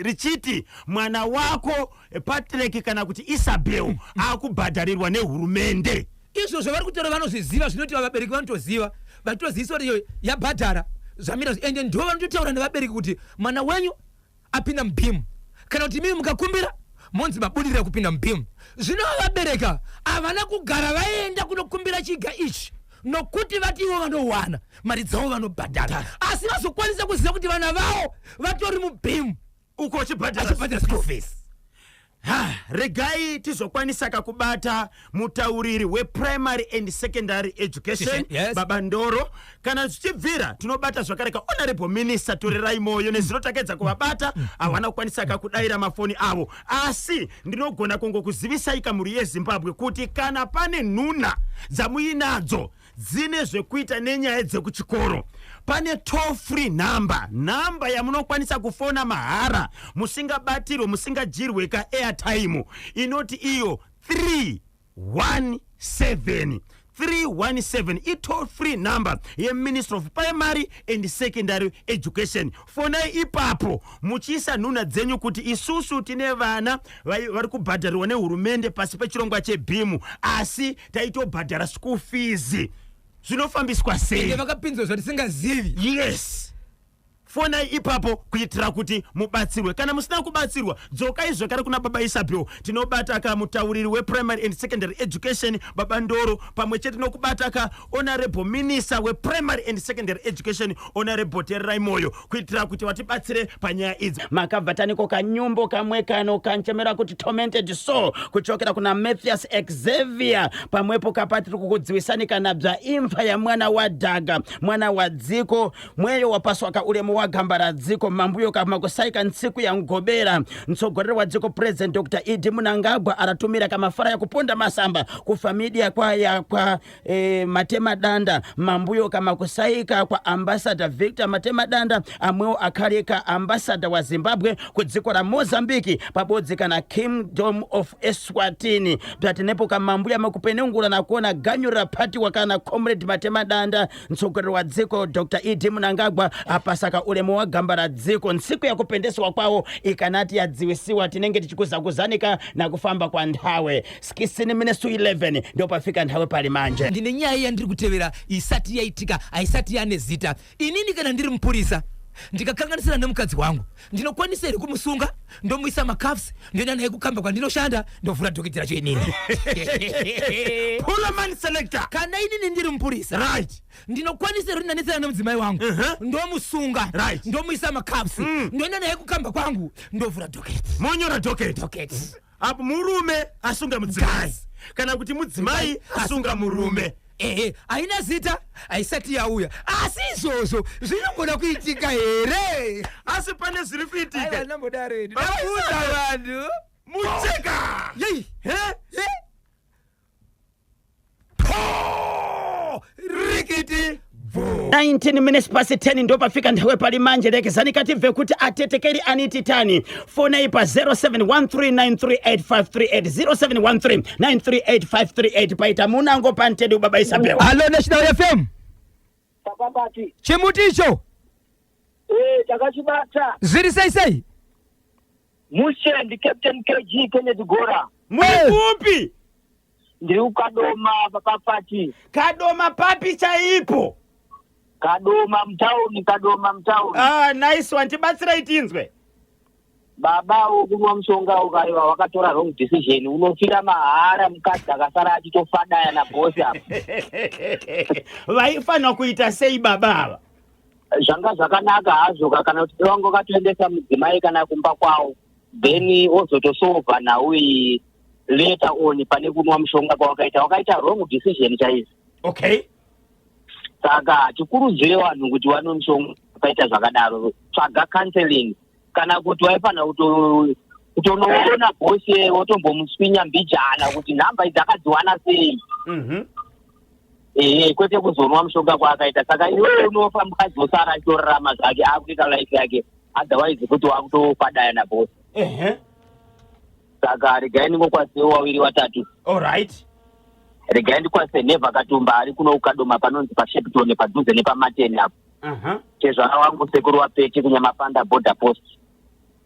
richiti mwana wako Patrick kana kuti Isabel akubhadharirwa nehurumende?
Izvo zvavari kutaura vanozviziva, zvinoti vabereki vanotoziva, vachitoziviswa kuti iyo yabhadhara zvamira, ende ndo vanototaura nevabereki kuti mwana wenyu apinda muBEAM kana kuti imimi mukakumbira monzi mabudirira kupinda muBEAM. Zvino vabereka havana kugara vaenda kunokumbira chiga ichi nokuti vati ivo vanowana mari dzavo vanobhadhara, asi vazokwanisa kuziva kuti vana vavo vatori muBEAM
uko
vachibhadhara school fees.
Ha, regai tizokwanisaka kubata mutauriri weprimary and secondary education,
Yes.
Baba Ndoro. Kana zvichibvira tinobata zvakare ka Honorable Minister Torerai Moyo. Nezuro takaedza kuvabata, havana kukwanisaka kudaira mafoni avo, asi ndinogona kungokuzivisai kamhuri yeZimbabwe kuti kana pane nhuna dzamuinadzo dzine zvekuita nenyaya dzekuchikoro, pane toll free number, nhamba yamunokwanisa kufona mahara musingabatirwe, musingadyirwe ka airtime, inoti iyo 317 317, itoll free number yeMinistry of Primary and Secondary Education. Fonai ipapo muchiisa nhuna dzenyu kuti isusu tine vana vari kubhadharirwa nehurumende pasi pechirongwa cheBEAM, asi taitobhadhara school fees, zvinofambiswa sei?
Ende vakapinzwa zvatisingazivi.
Yes. Fonai ipapo kuitira kuti mubatsirwe. Kana musina kubatsirwa, dzokai zvekare kuna Baba Isabel. Tinobata ka mutauriri wePrimary and Secondary Education, Baba Ndoro, pamwe chete nokubata ka Honorable Minister wePrimary and Secondary Education, Honorable Tererai Moyo, kuitira kuti vatibatsire panyaya idzi. Makabva taniko kanyumbo kamwe kano kanchemera kuti Tormented Soul kuchokera kuna Mathias Xavier, pamwepo kapa tiri kukudziwisani kana bya imfa ya mwana wa Dhaga, mwana wa dziko mweyo wapaswaka ulemu wa gamba ra dziko mambuyo kamakusaika ntsiku ya mgobera. Mtsogoleri wa dziko President Dr ED Mnangagwa aratumira kamafara ya kuponda masamba kufamilia kwa ya kwa Matemadanda mambuyo kamakusaika kwa Ambassador Victor Matemadanda, amwewo akhale ka ambassador wa Zimbabwe ku dziko la Mozambique pabodzi kana Kingdom of Eswatini. Bzatenepo kamambuya makupenengula nakuona ganyu raphatiwa kana Comrade Matemadanda, mtsogoleri wa dziko Dr ED Mnangagwa apasaka ulemu wa gamba la dziko. Ntsiku yakupendeswa kwawo ikanati yadziwisiwa, tinenge tichikuzakuzanika na kufamba kwa nthawe. 16 minutes to 11 ndo pafika nthawe pali manje.
Ndine nyaya yandiri kutevera isati yaitika, haisati yane zita. Inini kana ndiri mupurisa ndikakanganisira nemukadzi wangu, ndinokwanisa here kumusunga, ndomuisa macuffs, ndoenda naye kukamba kwandinoshanda, ndovhura docket racho inini?
Pullman selector.
Kana inini ndiri mupurisa, ndinokwanisa here kuti ndanetsana nemudzimai wangu, ndomusunga, ndomuisa macuffs, ndoenda naye kukamba kwangu, ndovhura docket?
Monyora docket.
Docket.
Apo murume asunga mudzimai kana kuti mudzimai asunga murume.
Ehe, haina zita, haisati yauya, asi izvozvo zvinogona kuitika here?
Asi pane zviri kuitika.
Nambodaro.
Baba.
Ndabvunza vanhu.
Mucheka.
Yei.
He?
Ye?
Po! Rikiti. 19 minutes past 10 ndopafika nthawe pali manje. Lekezani katibve kuti atetekeri anititani. Fonai pa 0713938538, 0713938538. Paita munango pantedi ubaba Isabel.
Hallo, National FM.
Papapati.
Chimuti icho.
Eh, takachibata.
Zviri sei sei?
Mushe, ndi Captain KG Kenneth Gora.
Muri kupi?
Ndiri kuKadoma, papapati.
Kadoma papi chaipo?
Kadoma mutauni, Kadoma mutauni.
Ah, nice one, tibatsirai tinzwe.
Baba wokunwa mushonga ukaiwa wakatora wrong decision, unofira mahara, mukadzi akasara achitofadaya nabhosi apa.
Vaifanira kuita sei baba ava?
Zvanga zvakanaka hazvo kana kuti vanga wakatoendesa mudzimai kana kumba kwavo, then ozotosolva nhau iyi later on, pane kunwa mushonga kwawakaita. Wakaita wrong decision chaizvo. Saka hatikurudzire vanhu kuti vanwe mushonga. Ukaita zvakadaro, tsvaga counseling, kana kuti waifanira kutonoona bhosi, wotombomuswinya mbijana kuti nhamba idzi akadziwana sei. Ehe, kwete kuzonwa mushonga kwaakaita. Saka iwewe unofa, mukadzi osara achitorarama zvake, akuita life yake, otherwise kuti wakutofadaya nabhosi. Saka regai ndingokwaziwo wawiri watatu.
Alright.
Regai ndikwazise Nevha Katumba ari kuno kuKadoma, panonzi paShepton, padhuze nepaMateni apo. Chezvara wangu sekuru waPeti kuNyamapanda border post,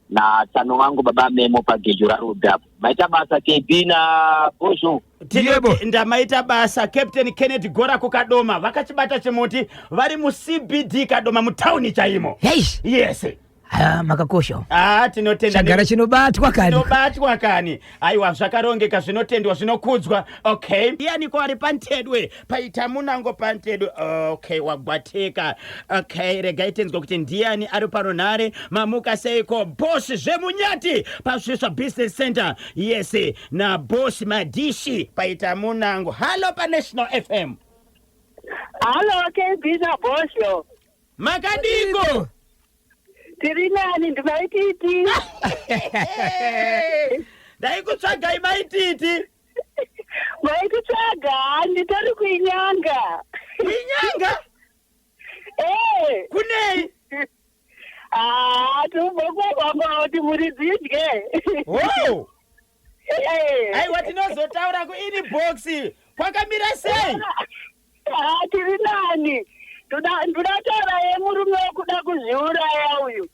natsano vangu baba Memo paGejo raRudhi apo. Maita basa, KB naBosho.
Yebo.
Ndamaita basa, Captain Kenneth Gora kuKadoma. Vakachibata chimuti, vari muCBD Kadoma, mutauni chaimo.
Heish.
Yes.
Ah, makakosha.
Ah, tinotenda.
Chagara chinobatwa kani.
Zvinobatwa kani. Aiwa, zvakarongeka, zvinotendwa, zvinokudzwa. Okay, iyaniko ari pantedwe paita munango pantedwe? Okay, wagwateka. Okay, regai tinzwe kuti ndiani ari parunhare. Mamuka seiko, boss Zvemunyati paSvisva Business Center? Yes, naboss Madishi paita munango. Hallo paNational FM.
Hallo, KB naBosho.
Makadiko?
Tiri nani, ndiMaititi.
Ndaikutsvagai, Maititi.
Maititsvaga, nditori kuinyanga.
Kuinyanga?
Eh.
Kunei?
Ah, tumbokwakwangwa kuti muri dzidye.
Oh.
Eh.
Aiwa, tinozotaura kuinbox. Kwakamira sei?
Ah, tiri nani. Ndoda taura yemurume wekuda kuzviuraya uyu.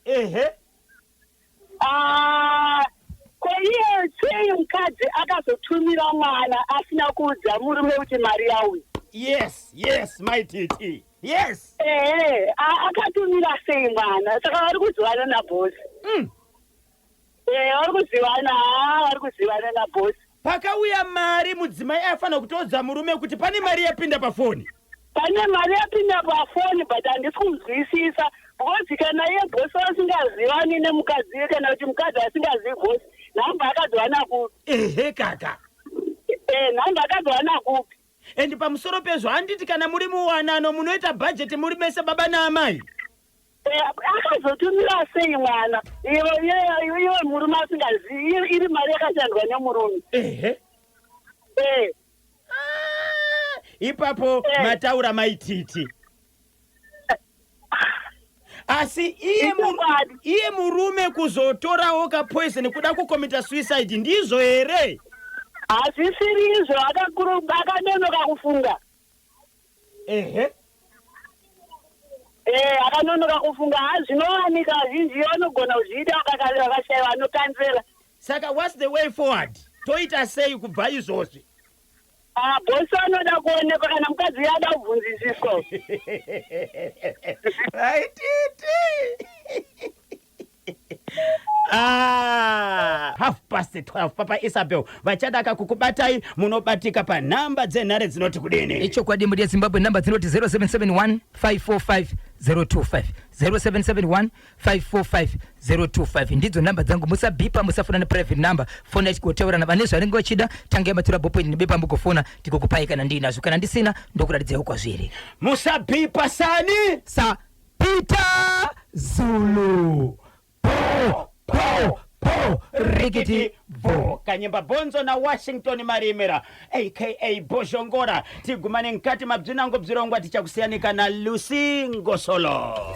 Ah, ko iye sei mukadzi akazotumira mwana asina kuudza murume kuti mari yauya?
Yes, Maititi. Yes.
Ehe, akatumira sei mwana? Saka vari kuzivana nabhosi. Eh, vari kuzivana, haa, vari kuzivana nabhosi.
Pakauya mari mudzimai aifanira kutoudza murume kuti pane mari yapinda pafoni.
Pane mari yapinda pafoni but handisi kunzwisisa because kana iye bhosi vasingazivani nemukadzi iye kana kuti mukadzi asingazivi bhosi nhamba akadziwana kupi?
Ehe kaka.
Eh, nhamba akadziwana kupi?
And pamusoro pezvo handiti kana muri muwanano munoita bhajeti muri mese baba naamai.
Eh, akazotumira sei mwana iwe iwe murume asingazivi iri mari yakashandwa nemurume?
Ehe.
Eh.
Ah, ipapo
Eh.
mataura maititi. Asi iye
Ichokwadi.
iye murume kuzotorawo kapoison kuda kukomita suicide ndizvo here?
Hazvisiri izvo, akanonoka kufunga.
Ehe.
Eh, akanonoka kufunga. Ha, zvinowanika vazhinji vanogona kuzviita vakashaiwa anokanzera.
Saka what's the way forward? Toita sei kubva izvozvi?
Ah, bhosi anoda kuonekwa kana mukadzi uyo ada kubvunzisiswa.
Aititi. Ah, 12:30 Papa Isabel vachadaka kukubatai munobatika panhamba dzenhare dzinoti kudini?
Ichokwadi mhuri yeZimbabwe, nhamba dzinoti 0771 545 025, 0771 545 025 ndidzo nhamba dzangu. Musabhipa, musafona neprivate number, fona tigotaurana. Vane zvanenge vachida, tangai matora ballpoint nebepa mugofona, tikokupai kana ndiinazvo. Kana ndisina, ndokuratidzaiwo kwazviri.
Musabhipa sani
Sa Peter Zulu. Po po po rikiti
bo Kanyemba Bonzo na Washington Marimira aka Bozhongora. Tigumane mkati mabzinango bzirongwa tichakusiyanika na Lucy Ngosolo.